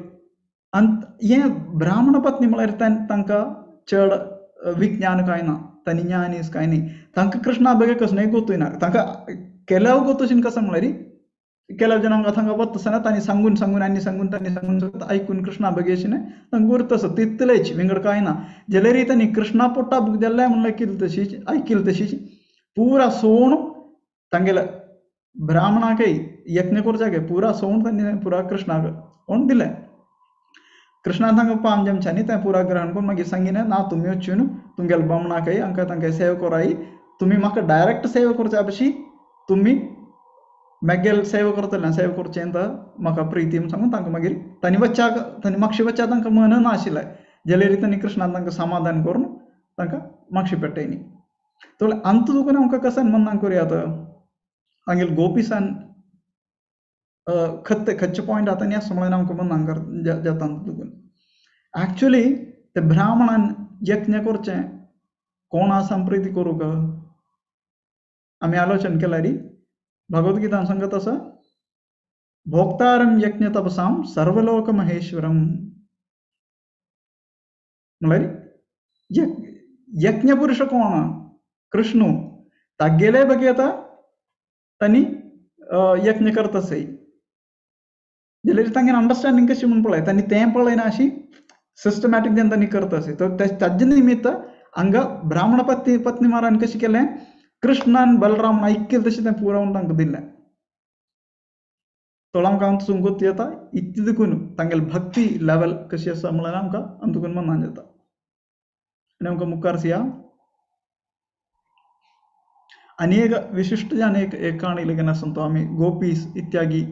आनी हें ब्राह्मण पत्नी म्हळ्यार तांकां चड विज्ञान कांय ना, तांणी ज्ञानीस कांय न्ही, तांकां कृष्णा बगे कसलेंय गोतूय ना. तांकां केल्याव गोतूशीन कशें म्हळ्यार केल्याव जाणांक थांगा वता आसतना तांणी सांगून सांगून आनी सांगून तांणी सांगून आयकून कृष्णा बगेशीन तांकां उरता आसा तितलेच, विंगड कांय ना. जाल्यार तांणी कृष्णा पोट्टा भूक जालें म्हणल्यार कितें तशीच आयकिल तशीच पुरा सोण तांगेले ब्राह्मणाकय यत्न करच्याक पुरा सोण तांणी पुरा कृष्णाक कोण दिलें. कृष्णान तांकां पान जेमच्यांनी तें पुरा ग्रहण करून मागीर सांगिना ना तुमी वचून तुमगेले बामणाकय हांकां तांकां सेवा कराय, तुमी म्हाका डायरेक्ट सेवा करच्या पशी तुमी मागीर सेवा करतले, सेवा करचें तर म्हाका प्रिती म्हूण सांगून तांकां मागीर तांणी वच्चाक तांणी मागशे वच्चाक तांकां मन नाशिल्लें, जाल्यार तांणी कृष्णान तांकां समाधान करून तांकां मागशी पेटयली. तर अंत दुखून आमकां कशें मनाक करुया तांगेले गोपिसान खत्ते खच्चे पॉयंट आतां न्ही आसता म्हणल्यार आमकां मनाक जाता दुखून. एक्चुअली ते ब्राह्मणान यज्ञ करचें कोण आसा प्रिती करूंक आमी आलोचन केल्यार भगवद्गीतान सांगत आसा भोक्तारम यज्ञ तपसाम सर्वलोक महेश्वरम, म्हळ्यार यज्ञ पुरुष कोण कृष्णू तागेले बगे आतां तांणी यज्ञ करता आसाय. जाल्यार तांगेलें अंडरस्टँडींग कशी म्हूण पळय तांणी तें पळयना अशी सिस्टमॅटीक जेन्ना तांणी करता आसाय. तर ताजे निमित्त हांगा ब्राह्मण पत्नी पत्नी मारान कशें केलें कृष्णान बलरामान आयकिल तशें तें पुरावन तांकां दिलें. थोडो आमकां हांगा गोत येता इतलें देखून तांगेली भक्ती लेवल कशी आसा म्हणल्यार आमकां अंतकून मनान जाता. आनी आमकां मुखार सिया आनी एक विशिश्ट जान एक एक काणी लेगीन आसा तो आमी गोपीस इत्यागी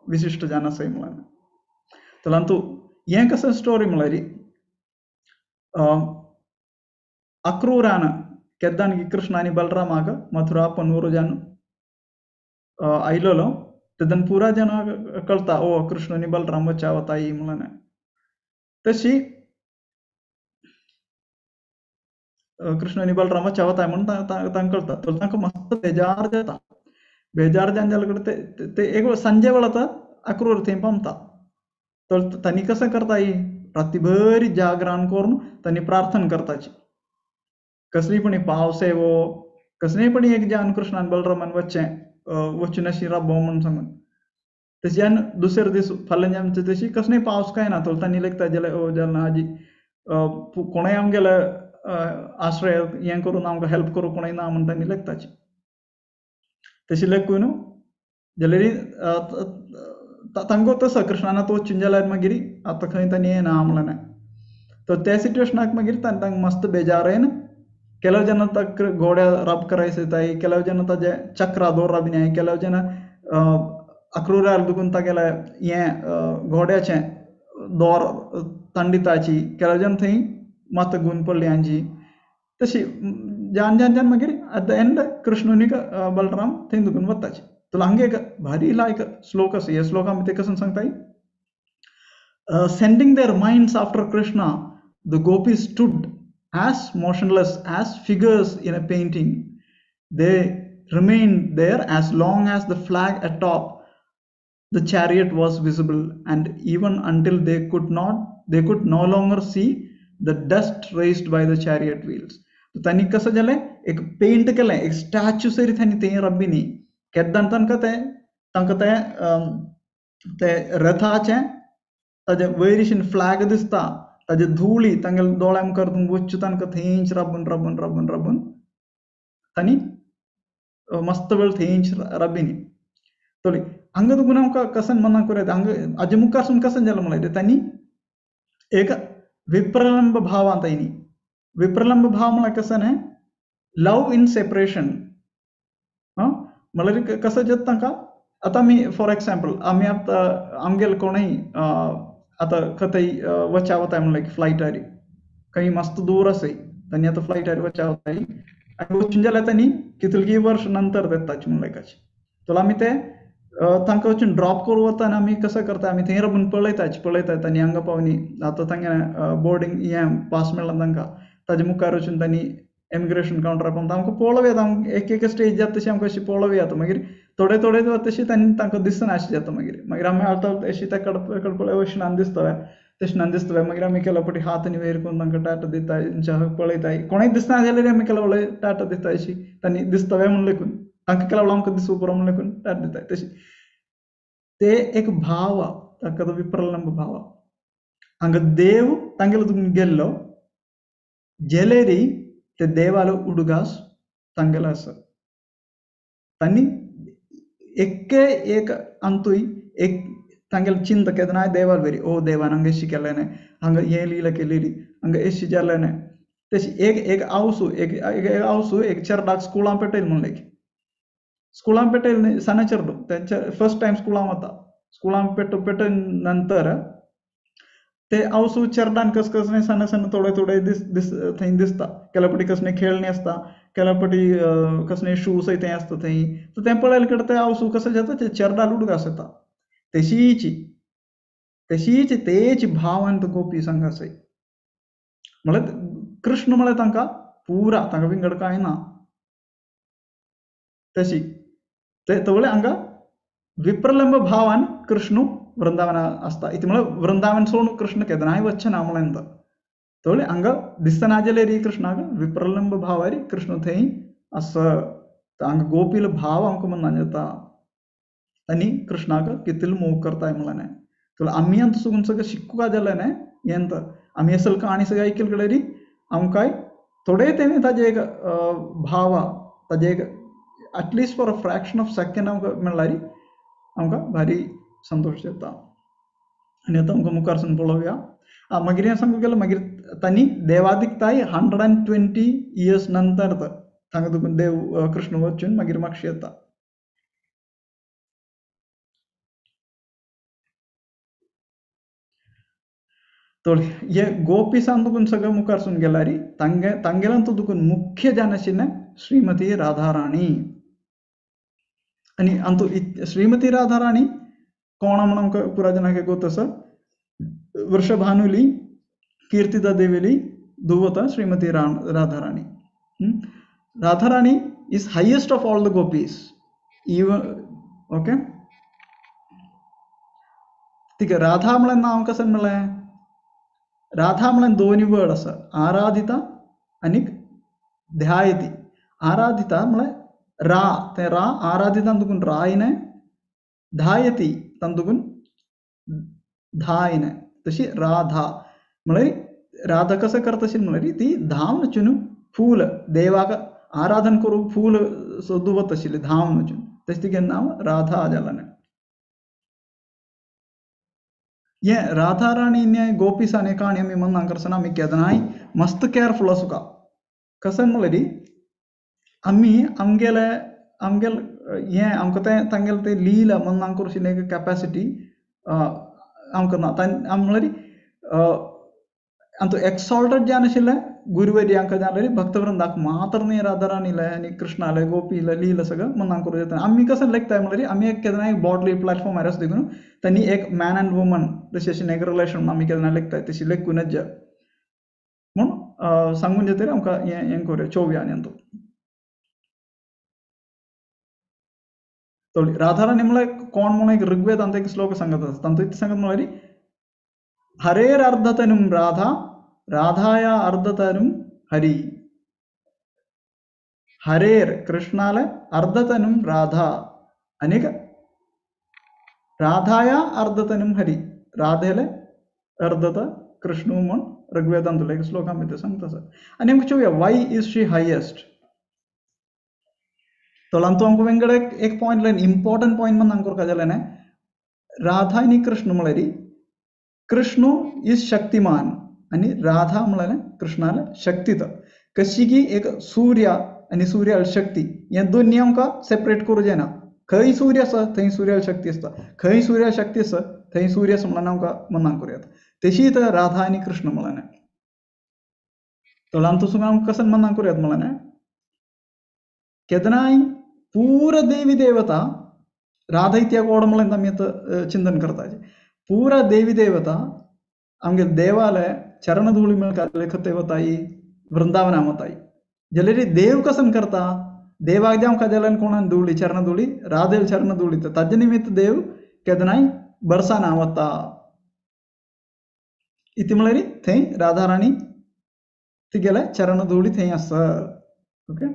विशिश्ट जान आसाय म्हणल्यार. तर अंतू हें कसं स्टोरी म्हणल्यार अक्रूरान केद्दान कृष्ण आनी बलरामाक मथुरा पनवूर जान आयलोलो तेन्ना पुरा जनाक कळटा ओ कृष्ण आनी बलराम वच्या वताय म्हणल्यार. तशी कृष्ण आनी बलराम वच्या वताय म्हणून तांकां कळटा. तर तांकां मस्त बेजार जाता. बेजार जावन जाल्या कडेन ते एक सांजे वेळ अक्रूर थंय पावता. तर तांणी कशें करताय रातीभर जागरण करून तांणी प्रार्थना करताची कसली पण पावस येवो कसलीय पण एक जावन कृष्णान बलरामान वचचें वचून अशी राबो म्हूण सांगून. तशें दुसरे दीस फाल्यां आमचे तशी कसलीय पावस काय ना तर तांणी लेगता जाल्यार ओ जालें आजी कोणूय आमगेले आश्रय हें करून आमकां हेल्प करूं कोणूय ना म्हूण तांणी लेगताची. तशें लेखून जाल्यार तांकां तसो कृष्णान आतां वचून जाल्यार मागीर आतां खंय तांणी येना म्हणलें. तर त्या सिट्युएशनाक मागीर तांकां मस्त बेजार येन ಕೆಲವು ಜನ ತಕ್ಕ ಗೋಡೆ ರಬ್ करायचे, ಕೆಲವು ಜನ ताजे चक्रा दोर बी न्याय, ಕೆಲವು ಜನ अक्रूरार दुखून तागेले हें घोड्याचें दोर तांडिताची केला जाण थंय मात गुण पडली हांची तशी जान जान जान मागीर एट the and कृष्णूनी बलराम थंय दुखून वताची. तुला हांगे एक भारी एक श्लोक आसा, हे श्लोक आमी ते कसो सांगताय, sending their minds after Krishna the gopis stood as motionless as figures in a painting. They remained there as long as the flag atop the chariot was visible, and even until they could no longer see the dust raised by the chariot wheels. तांणी कसं जालें, एक paint केलें, एक statue सरी तांणी थंय रब्बीनी केद्दान तांकां तें तांकां तें तें रथाचें ताजे वयरशीन फ्लॅग दिसता, ताजे धुळी तांगेले दोळ्या मुखार वच्चू तांकां थंयच राबून राबून राबून राबून तांणी मस्त वेळ थंयच राबिनी. तोली हांगा तुका आमकां कसन मनाक करूं हांगा हाजे मुखारसून कसन जालें म्हणल्यार तांणी एक विप्रलंब भावांत तांणी विप्रलंब भाव म्हळ्यार कसं न्ही, लव इन सेपरेशन. म्हळ्यार कसं जाता तांकां आतां आमी फॉर एक्झाम्पल आमी आतां आमगेले कोणूय आतां खंय वचा वताय म्हणल्यार फ्लायटार खंय मस्त दूर आसाय तांणी आतां फ्लायटार वचा वताय आनी वचून जाल्यार तांणी कितलीं वर्स नंतर येताची म्हणल्यार तुला आमी ते तांकां वचून ड्रॉप करूं वता आनी आमी कसं करता, आमी थंय राबून पळयताच पळयता तांणी हांगा पावनी आतां तांगे बोर्डींग हें पास मेळ्ळा तांकां ताजे मुखार वचून तांणी इमिग्रेशन कावंटरार पावता आमकां पळोवया येता, आमकां एक एक स्टेज जाता तशी आमकां अशी पळोवया येता. मागीर थोडे थोडे तशी तांणी तांकां दिसना अशें जाता. मागीर मागीर आमी आतां अशी तेका पळय अशें दिसता तशें दिसता. मागीर आमी केला फावटी हात आनी वयर करून तांकां टाटा दिता, पळयता, कोणूय दिसना जाल्यार आमी केला पळय टाटा दिता अशी तांणी दिसता म्हणून लेखून तांकां केला आमकां दिसूं पुरो म्हणून लेखून टाटा दिता. तशी ते एक भाव ताका तो विप्रलंब भाव. हांगा देव तांगेलो तुका गेल्लो जेलेरी ते देवालो उडगास तांगेलो आसा. तांणी एके एक अंतूय एक तांगेलो चिंता केन्नाय देवाल बरी, ओ देवान हांगा एशी केलें न्हय, हांगा हें लीला केलेली, हांगा एशी जालें न्हय. तशी एक एक आवसू एक एक आवसू एक चेरडाक स्कुलां पेटयल म्हणलें, स्कुलां पेटयल न्हय साना चेरडू तेंच्या फर्स्ट टायम स्कुलां वता, स्कुलां पेटय नंतर ते आवसू चेरडान कस कस न्हय साना साना थोडे थोडे दीस दीस थंय दिसता. केल्या फावटी कसले खेळणी आसता, केल्या फावटी कसले शूज थंय आसता थंय, सो तें पळयले कडेन ते आवसू कसं जाता ते चेरडाल उडगास येता. तशीच तशीच तेच भावान गोपी संग आसय म्हळ्यार कृष्ण म्हळ्यार तांकां पुरा तांकां विंगड कांय ना. तशी ते तवळे हांगा विप्रलंब भावान कृष्ण वृंदावन आसता. इति म्हळ्यार वृंदावन सोडून कृष्ण केन्नाय वचचे ना म्हणून तवळे हांगा दिसना जाल्यार कृष्णाक विप्रलंब भावारी कृष्ण थंय आसा. हांगा गोपील भाव आमकां मनान येता आनी कृष्णाक कितलो मोग करताय म्हणलें. तुला आमी आतां सुगून सगळें शिकूंक जालें न्हय हें आमी असल कहाणी सगळें आयकले कडेन आमकांय थोडे तें ताजे एक भाव ताजे एक at least for a fraction of second आमकां मेळ्ळ्यार आमकां भारी संतोश जाता. आनी आतां आमकां मुखार सून पळोवया. मागीर हें सांगूंक गेल्यार मागीर तांणी देवादिकताय 120 इयर्स नंतर तांकां तुका देव कृष्ण वचून मागीर मागशी येता. तोळ हे गोपिसान तुकून सगळें मुखार सून गेल्यार तांगे तांगेल्यान तुकून मुख्य जाण आशिल्लें श्रीमती राधाराणी. आनी अंतू श्रीमती राधाराणी कोण म्हण आमकां पुरा जनाक गोत आसा, वृषभानुली Kirtida देवीली धुवता Shrimati Radharani. Radharani is highest of all the gopis even okay. तिका राधा म्हळ्यार नांव कशें म्हणलें, राधा म्हळ्यार दोन वर्ड आसा, आराधिता आनी ध्यायती. आराधिता म्हळ्यार रा, तें रा आराधिता तुकून रायने, धायती तांतून धायने, तशी राधा म्हळ्यार राधा कसं करता अशी म्हळ्यार ती धांवन वचून फूल देवाक आराधन करूंक फूल सोदूं वता आशिल्ली धांवन वचून, तशें तिगेलें नांव राधा जालें. हे राधा राणी गोपिसाने काणी आमी मनां करतना आमी केन्नाय मस्त केअरफुल आसूंक. कशें म्हळ्यार आमी आमगेले आमगेले हें आमकां तें तांगेलें तें लीला मनां करूं एक कॅपेसिटी आमकां ना. म्हळ्यार आनी तो एक्सॉल्टेड जावन आशिल्लें गुरुवर्यांक जाल्यार भक्तवृंदाक मात्र न्ही राधाराणीले आनी कृष्णाले गोपीले लीला सगळं मनाक करूं येता. आमी कसं लेखताय म्हणल्यार आमी एक केन्ना एक बॉडली प्लॅटफॉर्मार आसा देखून तांणी एक मॅन अँड वुमन तशी अशें एक रिलेशन आमी केन्ना लेखताय तशी लेखूनच जा म्हूण सांगून जातरी आमकां हें हें करूया चोवया आनी तो राधाराणी म्हळ्यार कोण म्हणून एक ऋग्वेदांत एक श्लोक सांगत आसा तांतूत कितें सांगत म्हणल्यार हरेर अर्धतनुं राधा राधाया अर्धतनुं हरी. हरेर कृष्णाले अर्धतनुं राधा आनीक राधाया अर्धतनुं हरी राधेले अर्धत कृष्णू म्हूण ऋग्वेदांतलो एक श्लोक आमी सांगता आसा. आनी आमकां चोवया वाय is she highest. तर आमकां वेंगड एक पॉयंट लायन इम्पॉर्टंट पॉयंट म्हण आमकां जालें न्ही राधा आनी कृष्ण म्हळ्यार कृष्ण is Shaktimaan आनी राधा म्हळ्यार कृष्णाले शक्ती. तर कशी की एक सूर्य आनी सूर्याल शक्ती हे दोन्ही आमकां सेपरेट करूं जायना. खंय सूर्य आसा थंय सूर्याल शक्ती आसता, खंय सूर्या शक्ती आसा थंय सूर्य आसा म्हणून आमकां मनाक करूं येता. तशी तर राधा आनी कृष्ण म्हळ्यार तर आमकां आमकां कशें मनाक करूं येता म्हळ्यार केन्नाय पूरा देवी देवता राधा इत्याग ओड म्हणल्यार आमी आतां चिंतन करता पूरा देवी देवता आमगे देवालय चरणधूळी मेळका खते वताई वृंदावना वताई जाल्यार देव कसन करता देवाक जे आमकां जाल्यार कोणान धुळी चरणधूळी राधेल चरणधूळी ताजे निमित्त देव केन्नाय बरसाना वता इति म्हळ्यार थंय राधाराणी तिगेले चरणधूळी थंय आसा. ओके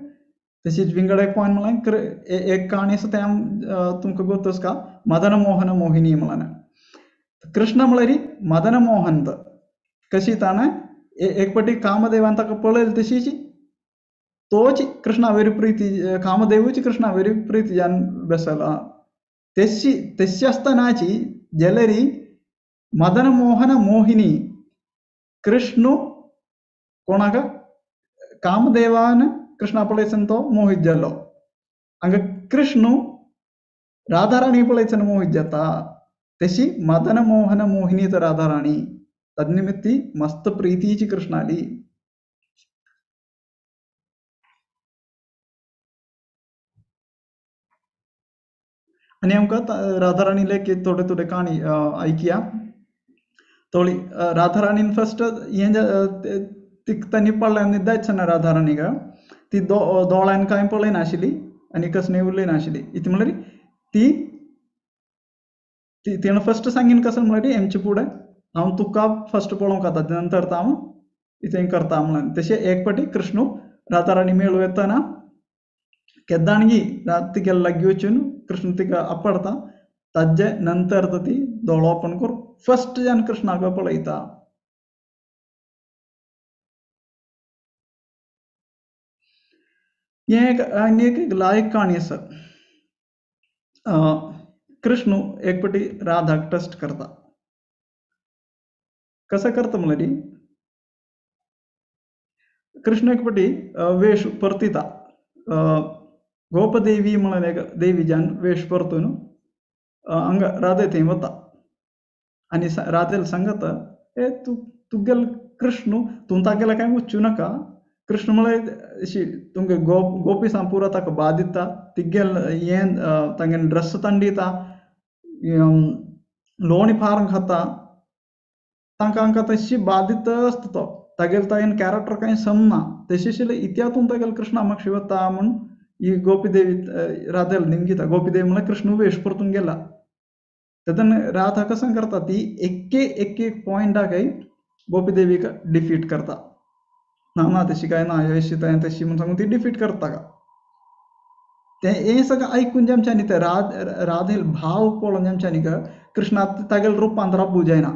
तशीच विंगड एक पॉयंट म्हळ्यार एक काणी आसा तें तुमकां गोत का मदन मोहन मोहिनी म्हळ्यार कृष्ण म्हळ्यार मदन मोहन कशी ताणें एक पटी कामदेवान ताका पळयलें तशीच तोच कृष्णा वयर प्रीती कामदेवूच कृष्णा वयर प्रीती जावन बेसला तेशी तशी आसतनाची जाल्यार मदन मोहन मोहिनी कृष्ण कोणाक कामदेवान कृष्णा पळयसन तो मोहित जालो हांगा कृष्ण राधाराणी पळयसन मोहित जाता तशी मदन मोहन मोहिनी तर राधाराणी तन्निमित्ती मस्त प्रीतीची कृष्णाली. आनी आमकां राधाराणीले थोडे थोडे काणी आयकया. थोडी राधाराणीन फर्स्ट हें तिका तांणी पळयल्यार न्हिदायच ना राधाराणीक ती दोळ्यान कांय पळयनाशिल्ली आनी कसली उलयनाशिल्ली इतलें म्हणल्यार ती तिणें फर्स्ट सांगीन कसं म्हणल्यार हेमचे फुडें हांव तुका फर्स्ट पळोवंक वता नंतर हांव इतें करता म्हणून. तशें एक फावटी कृष्ण राधाराणी मेळूं येतना केदाणगी तिगे लागीं वचून कृष्ण तिका आपडता ताजे नंतर ती दोळो ओपन करून फर्स्ट जावन कृष्णाक पळयता. हें एक आनी एक लायक काणी आसा. कृष्ण एक फावटी राधाक टेस्ट करता कसं करता म्हणल्यार कृष्ण एक फावटी वेश परतिता गोपदेवी म्हणून एक देवीच्यान वेश परतून हांगा राधे थंय वता आनी राधेल सांगता ए तूं तुगेल कृष्ण तूं तागेले कांय वचूं नाका. कृष्ण म्हळ्यार अशी तुमगे गोपी पुरा ताका बाद दिता तिगेल हें तांगेले ड्रेस तांडिता लोणी फार खाता तांकां आमकां तशी बादित आसता तो तागेले तागेले कॅरेक्टर कांय समना तशें आशिल्लें इत्यातून तागेले कृष्णा म्हाका शिवता म्हूण ही गोपीदेवी राधेल निमगिता. गोपीदेवी म्हळ्यार कृष्ण वेश परतून गेला तेन्ना राधा कसं करता ती एक एक एक पॉयंटाक गोपीदेवीक डिफीट करता. ना ना तशी काय ना अशी तशी म्हूण सांगून ती डिफीट करता का तें हें सगळें आयकून जेमच्यांनी तें राधेल भाव पळोवन जेमच्यांनी कृष्णा तागेले रुपांत राबू जायना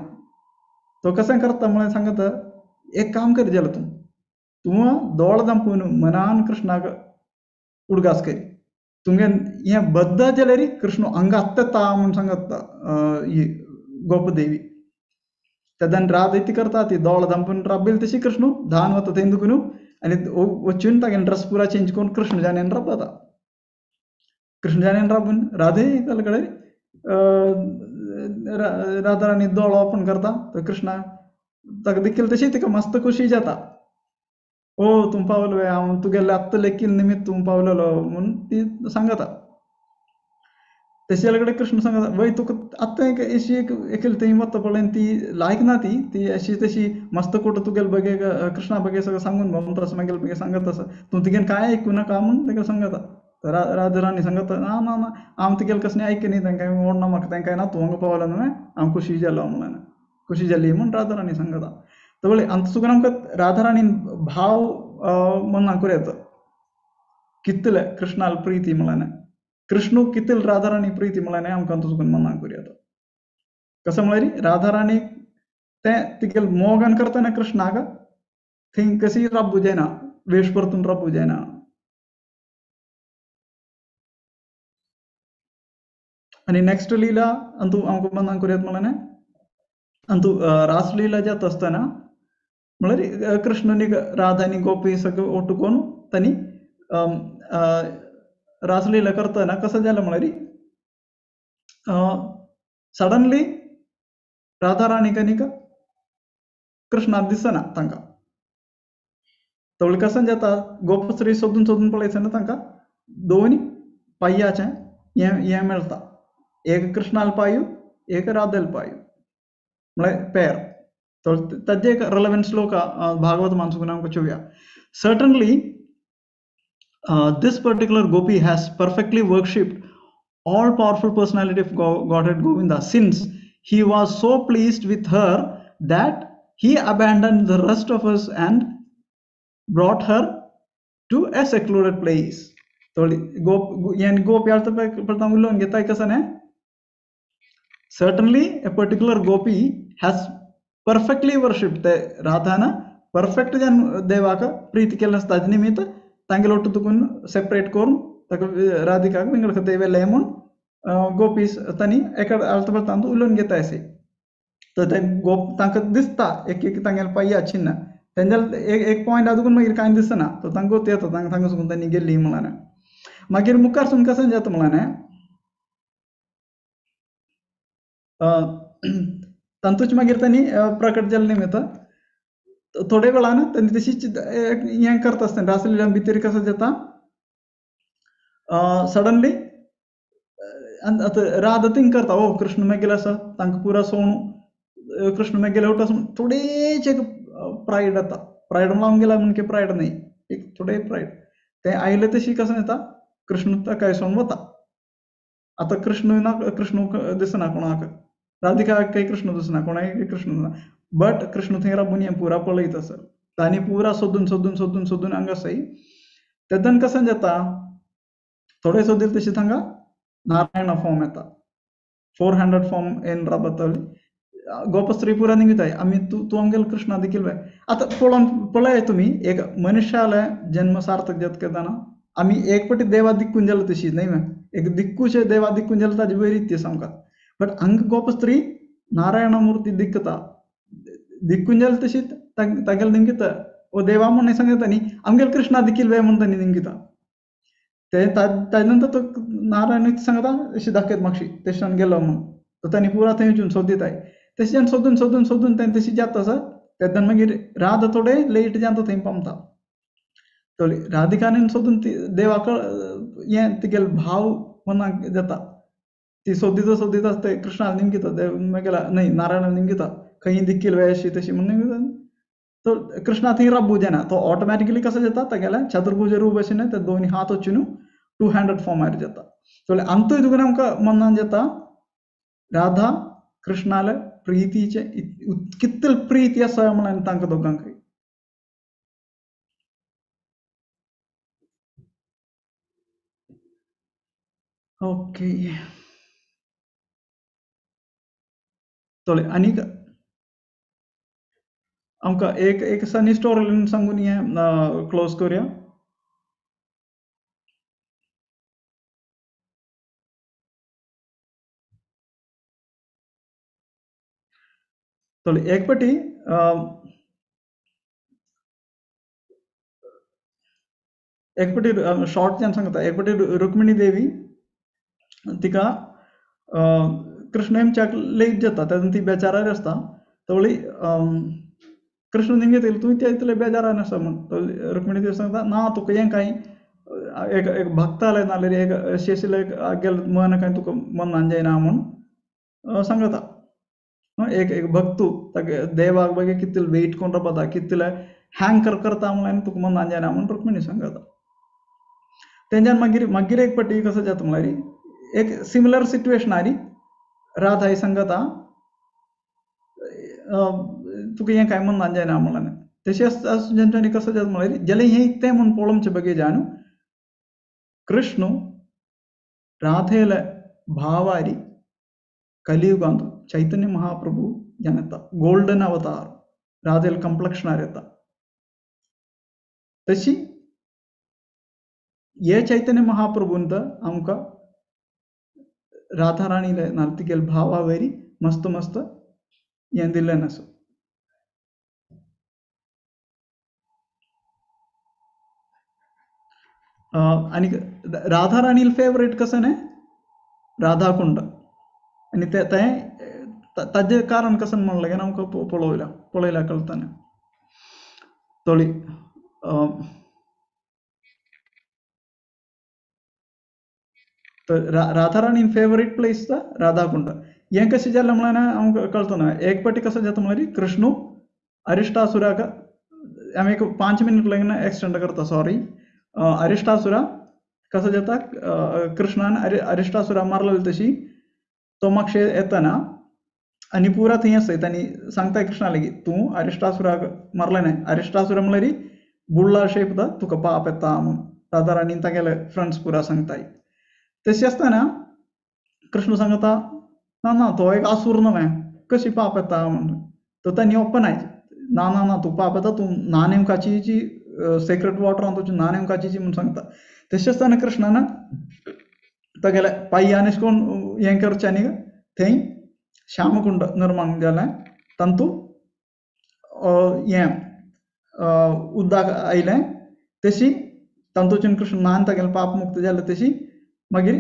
तो कसं करता म्हळ्यार सांगता एक काम कर जाल्यार तूं तूं दोळ दांपून मनान कृष्णाक उडगास करी तुमगे हें बद्द जाल्यार कृष्ण हांगा आत्ता म्हूण सांगता ही गोपदेवी. तेन्ना राध इतली करता ती दोळ दांपून राबयली तशी कृष्ण धान वता थंय दुखून आनी वचून तागेले ड्रेस पुरा चेंज करून कृष्ण जानेन राबता. कृष्ण जानेन राबून राधे ताले कडेन राधाराणी दोळो ओपन करता तर कृष्णा ताका देखील तशी तिका मस्त खुशी जाता, ओ तूं पावलो हांव तुगेले आत्तां लेखील निमित्त तूं पावलेलो म्हणून ती सांगता. तशें कडेन कृष्ण सांगता वय तुका आत्तां एक अशी एक एकल थंय वता पळय ती लायक ना ती ती अशी तशी मस्त कुठं तुगेले बगे कृष्णा बगे सगळं सांगून भोंवता आसा मागीर बगे सांगत आसा तूं तिगेन कांय आयकूं नाका म्हूण ताका सांगता. राधाराणी सांगता ना ना ना हांव तिगेले कसलें आयक न्ही तांकां ओडना म्हाका तांकां ना तूं हांगा पावलो न्हय हांव खुशी जालो म्हणून खुशी जाली म्हूण राधाराणी सांगता. तर पळय आमकां चुकून आमकां राधाराणीन भाव मनाक येता कितले कृष्णाल प्रिती म्हणल्यार कृष्णू कितल राधाराणी प्रिती म्हणल्यार आमकां चुकून मनाक येता. कसं म्हळ्यार राधाराणी तें तिगेल मोगान करतना कृष्णाक थंय कशी राबू जायना वेश परतून राबू जायना. आनी नेक्स्ट लीला अंतू आमकां मनाक येता म्हणल्यार अंतू रासलीला जाता आसतना म्हळ्यार कृष्ण राधा आनी गोपी सगळें ओटू करून तांणी रासलीला करतना कसं जालें म्हळ्यार सडनली राधाराणीक आनीक कृष्णाक दिसना तांकां. तवळ कसं जाता गोपस्त्री सोदून सोदून पळयतना तांकां दोन पांयाचें हें मेळटा, एक कृष्णाल पांय एक राधेल पांय म्हळ्यार पेर. ताजे एक रेलेवंट श्लोक भागवत मानसून आमकां चोवया. Certainly this particular gopi has perfectly worshipped all powerful personality of Godhead Govinda, since he was so pleased with her that he abandoned the rest of us and brought her to a secluded place. Gopi certainly a particular gopi has perfectly worshipped the Radhana, perfect devaka प्रीति केल्लें आसता ताजे निमित्त तांगेले ಒಟ್ಟು तुकून separate करून ताका राधिकाक विंगड खंय व्हेलें म्हूण गोपीस तांणी एका आलता पालतांत उलोवन घेता अशें. तर ते गोप तांकां दिसता एक एक तांगेले पांया चिन्ह तेंच्या एक पॉयंट आदून मागीर कांय दिसना तो तांकां गोत येता तांकां थांगा सुकून तांणी गेल्ली म्हणल्यार. मागीर मुखार सून कशें जाता म्हणल्यार तातूंच मागीर तांणी प्रकट जाल्लें निमित्त थोडे वेळान तांणी तशीच हें करता आसतना रासलीला भितर कसं जाता सडनली आतां राधा थिंग करता ओ कृष्ण मागीर आसा तांकां पुरा सोणू कृष्ण मागीर वता थोडेच एक प्रायड येता. प्रायड म्हणल्यार आमगेला म्हणजे प्रायड न्ही एक थोडे प्रायड तें आयलें तशी कसं जाता कृष्ण ताका सोडून वता. आतां कृष्ण ना कृष्ण दिसना कोणाक राधिका काही कृष्ण दिसना कोणाक कृष्ण दिसना बट कृष्ण थंय राबून हें पुरा पळयत आसा तांणी पुरा सोदून सोदून सोदून सोदून हांगा आसाय. तेदन कसं जाता थोडे सोदील तशी थांगा नारायण फॉर्म येता 400 फॉर्म येन राबताली गोपस्त्री पुरा निघताय आमी तूं तूं आमगेलो कृष्णा देखील बाय. आतां पळोवन पळय तुमी एक मनुष्याले जन्म सार्थक जाता केन्ना आमी एक पटी देवा दिक्कून जालो तशी न्ही मग एक दिक्कूचे देवा दिक्कून जालो ताजे वयर ती आमकां बट हांगा गोपस्त्री नारायणमूर्ती दिक्कता दिक्कून जालो तशी तागेले निमगिता ओ देवा म्हूण सांगता न्ही आमगेलो कृष्णा देखील वे म्हूण तांणी निमगिता ते ताजे नंतर तो नारायण सांगता अशी दाखयत मागशी तेशान गेलो म्हणून तो तांणी पुरा थंय वचून सोदिताय तशें सोदून सोदून सोदून तें तशी जाता आसा तेन्ना मागीर राधा थोडे लेट जाता थंय पावता. राधिकान सोदून ती देवाक हें तिगेलो भाव मनाक जाता ती सोदिता सोदिता ते कृष्णाक निमगिता देव मागीर न्हय नारायणाक निमगिता खंय देखील वे अशी तशी म्हणून निमगिता. तो कृष्णा थंय राबू जायना तो ऑटोमॅटिकली कसो जाता तागेले चतुर्भुज रूप अशें न्हय ते दोन हात वचून 200 फॉर्मार जाता. आमतोय तुका आमकां मनान जाता राधा कृष्णाले प्रीतीचे कितले प्रीती आसा म्हणून तांकां दोगांकय. ओके चल आनीक आमकां एक एक सनी स्टोरी सांगून हें क्लोज करुया. चल एक पटी शॉर्ट जावन सांगता. एक पटी रुक्मिणी देवी तिका कृष्ण हेमच्याक लेट जाता तेन्ना ती बेचारार आसता तवळी कृष्ण निंगे येयलो तूं इतले बेजारान आसा म्हूण. रुक्मिणी देवी सांगता ना तुका हें कांय एक एक भक्ताले नाल्यार एक शेशिले गेले मन कांय तुका मनान जायना म्हूण सांगता. एक एक भक्तू तागे देवाक बगे कितले वेट कोण रावता कितले हँकर करता म्हणल्यार तुका मनान जायना म्हूण रुक्मिणी सांगता. तेंच्यान मागीर मागीर एक पटी कसो जाता म्हणल्यार एक सिमिलर सिट्युएशन आरी राधा सांगता तुका हें कांय मनान जायना म्हणल्यार. तशेंच जेंच्यांनी कसो जाता म्हणल्यार जाल्यार हें इतलें म्हूण पळोवचे बगे जाणू कृष्ण राधेले भावारी कलियुगांत चैतन्य महाप्रभु जनता गोल्डन अवतार राधेल कंप्लेक्शनार येता. तशी हे चैतन्य महाप्रभून तर आमकां राधा राणीले नाल भावावरी मस्त मस्त हें दिल्लें आसा. आनी राधा राणील फेवरेट कसं न्ही राधाकुंड. आनी तें ताजें कारण कसं म्हणलें काय आमकां पळोवया पळयल्या कळटलें. थोडी तर राधा राणी फेवरेट प्लेस तर राधाकुंड. हें कशें जालें म्हणल्यार आमकां कळतना एक पाटी कसं जाता म्हणल्यार कृष्णू अरिष्टासुराक आमी एक 5 मिनट लागीं एक्सटेंड करता सॉरी. अरिष्टासुरा कसं जाता कृष्णान अरिष्टासुरा मारलेलो तशी तो मातशें येतना आनी पुरा थंय आसता आनी सांगता कृष्णा लागीं तूं अरिष्टासुराक मारलें न्हय अरिष्टासुरा म्हणल्यार बुडला शेप तुका पाप येता म्हूण राधा राणीन तागेले फ्रेंड्स पुरा सांगताय. तशें आसतना कृष्ण सांगता ना ना तो एक आसूर न्हय कशी पाप येता म्हूण. तो तांणी ओपन आयज ना ना ना तूं पाप येता तूं नानेम काचीची सेक्रेड वॉटर तुजी नानेम काचीची म्हूण सांगता. तशें आसतना कृष्णान तागेले पांयान अशें करून हें करचें आनी थंय श्यामकुंड निर्माण जालें तातूंत हें उदक आयलें तशी तातूंतल्यान कृष्ण न्हान तागेलें पाप मुक्त जालें. तशी मागीर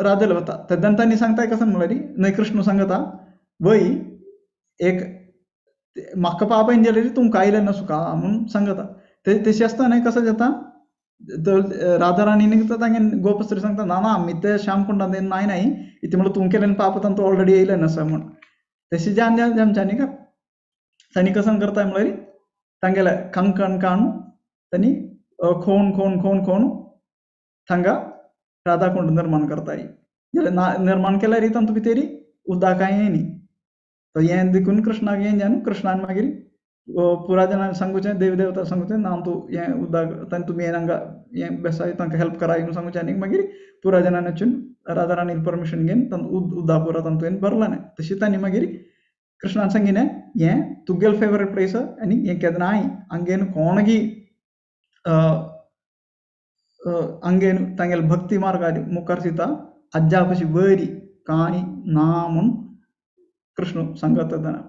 राधेल वता तेन्ना तांणी सांगता कसं म्हणल्यार न्हय कृष्ण सांगता वय एक म्हाका पापायन जाल्यार तुमकां आयलें ना सुका म्हूण सांगता. तशें आसतना कसं जाता राधा राणी निघता तांगे गोपस्त्री सांगता ना ना आमी ते श्यामकुंडान नाय नाय इतलें म्हणल्यार तूं केलें पाप तांतूं ऑलरेडी येयलें नासा म्हूण. तशें जावन आमच्यांनी का तांणी कसं करताय म्हणल्यार तांगेले कंकण काणू तांणी खोण खोण खोण खोण थांगा राधाकुंड निर्माण करताय. जाल्यार निर्माण केल्यार तातूंत भितर उदक कांय येयनी. तो हें देखून कृष्णाक हें जावन कृष्णान मागीर पुरा जाणांक सांगुचें देव देवता सांगुचें ना तूं हें उदक तांणी तुमी हांगा हें बेसाय तांकां हेल्प कराय म्हूण सांगुचें आनी मागीर पुरा जाणांनी वचून राधा राणीन परमिशन घेवन तांतूं उदक पुरा तातूंत भरलें. तशें तांणी मागीर कृष्णान सांगिलें हें तुगेलें फेवरेट प्लेस आनी हें केन्नाय हांगेन कोणगी हांगेन तांगेले भक्ती मार्गार मुखार दिता आज्जा कशी बरी काणी ना म्हूण कृष्ण सांगता तेन्ना.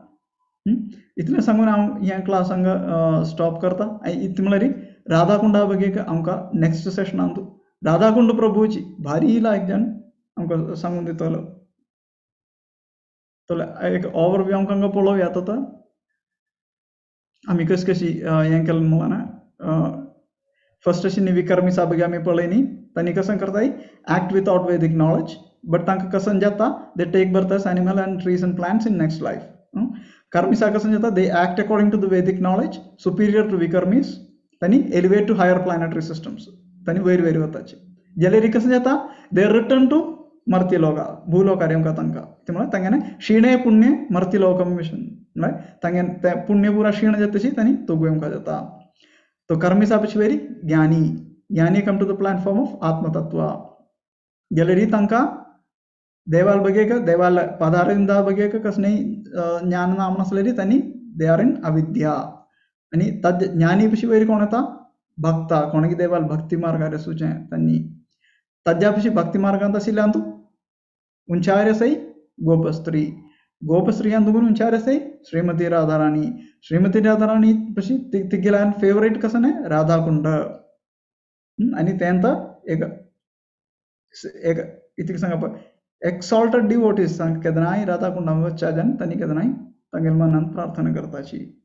इतलें सांगून हांव हें क्लास हांगा स्टॉप करता. आनी इतलें म्हणल्यार राधाकुंडा बगे आमकां नेक्स्ट सेशनांत राधाकुंड प्रभूची भारी लायक जावन आमकां सांगून दितलो. तो एक ओवरव्यू आमकां हांगा पळोवया आतां आमी कशी कशी हें केलें म्हणल्यार फर्स्ट अशी विकर्मी बगे आमी पळयनी तांणी कसं करताय act without Vedic knowledge but तांकां कसं जाता they take birth as animal and trees and plants in next life. कर्मिसा कसं जाता they act according to the Vedic knowledge superior to vikarmis तांणी elevate to higher planetary systems तांणी वयर वयर वताचे. जाल्यार कसं जाता they return to मर्त्यलोका भूलोकार येवंका तांकां ते म्हळ्यार तांगेलें क्षीणे पुण्य मर्त्यलोकम मिशन म्हळ्यार तांगेलें तें पुण्य पुरा क्षीण जाता तशी तांणी तोगू येवंका जाता. तो कर्मिसा पशी वेरी ज्ञानी ज्ञानी come to the platform of आत्मतत्व. जाल्यार तांकां देवाल बगेक देवाल पदारिंदा बगेक कसलें ज्ञान ना आसल्यार तांणी they are in अविद्या. आनी तद ज्ञानी पशी वयर कोण येता भक्ता कोणकी देवाल भक्ती मार्गार वचचें तांणी ताज्या पशी भक्ती मार्गांत आशिल्ल्यान तूं उंचार आसाय गोपस्त्री गोपस्त्रियान तुगून उंचार आसाय श्रीमती राधाराणी श्रीमती राधाराणी पशी तिगेल्यान फेवरेट कसं न्हय राधाकुंड. आनी तें एक एक इतकें सांगप एक्सॉल्टेड डिवोटीज केन्नाय राधाकुंडा वचच्या जावन तांणी केन्नाय तांगेल्या मनांत प्रार्थना करताची.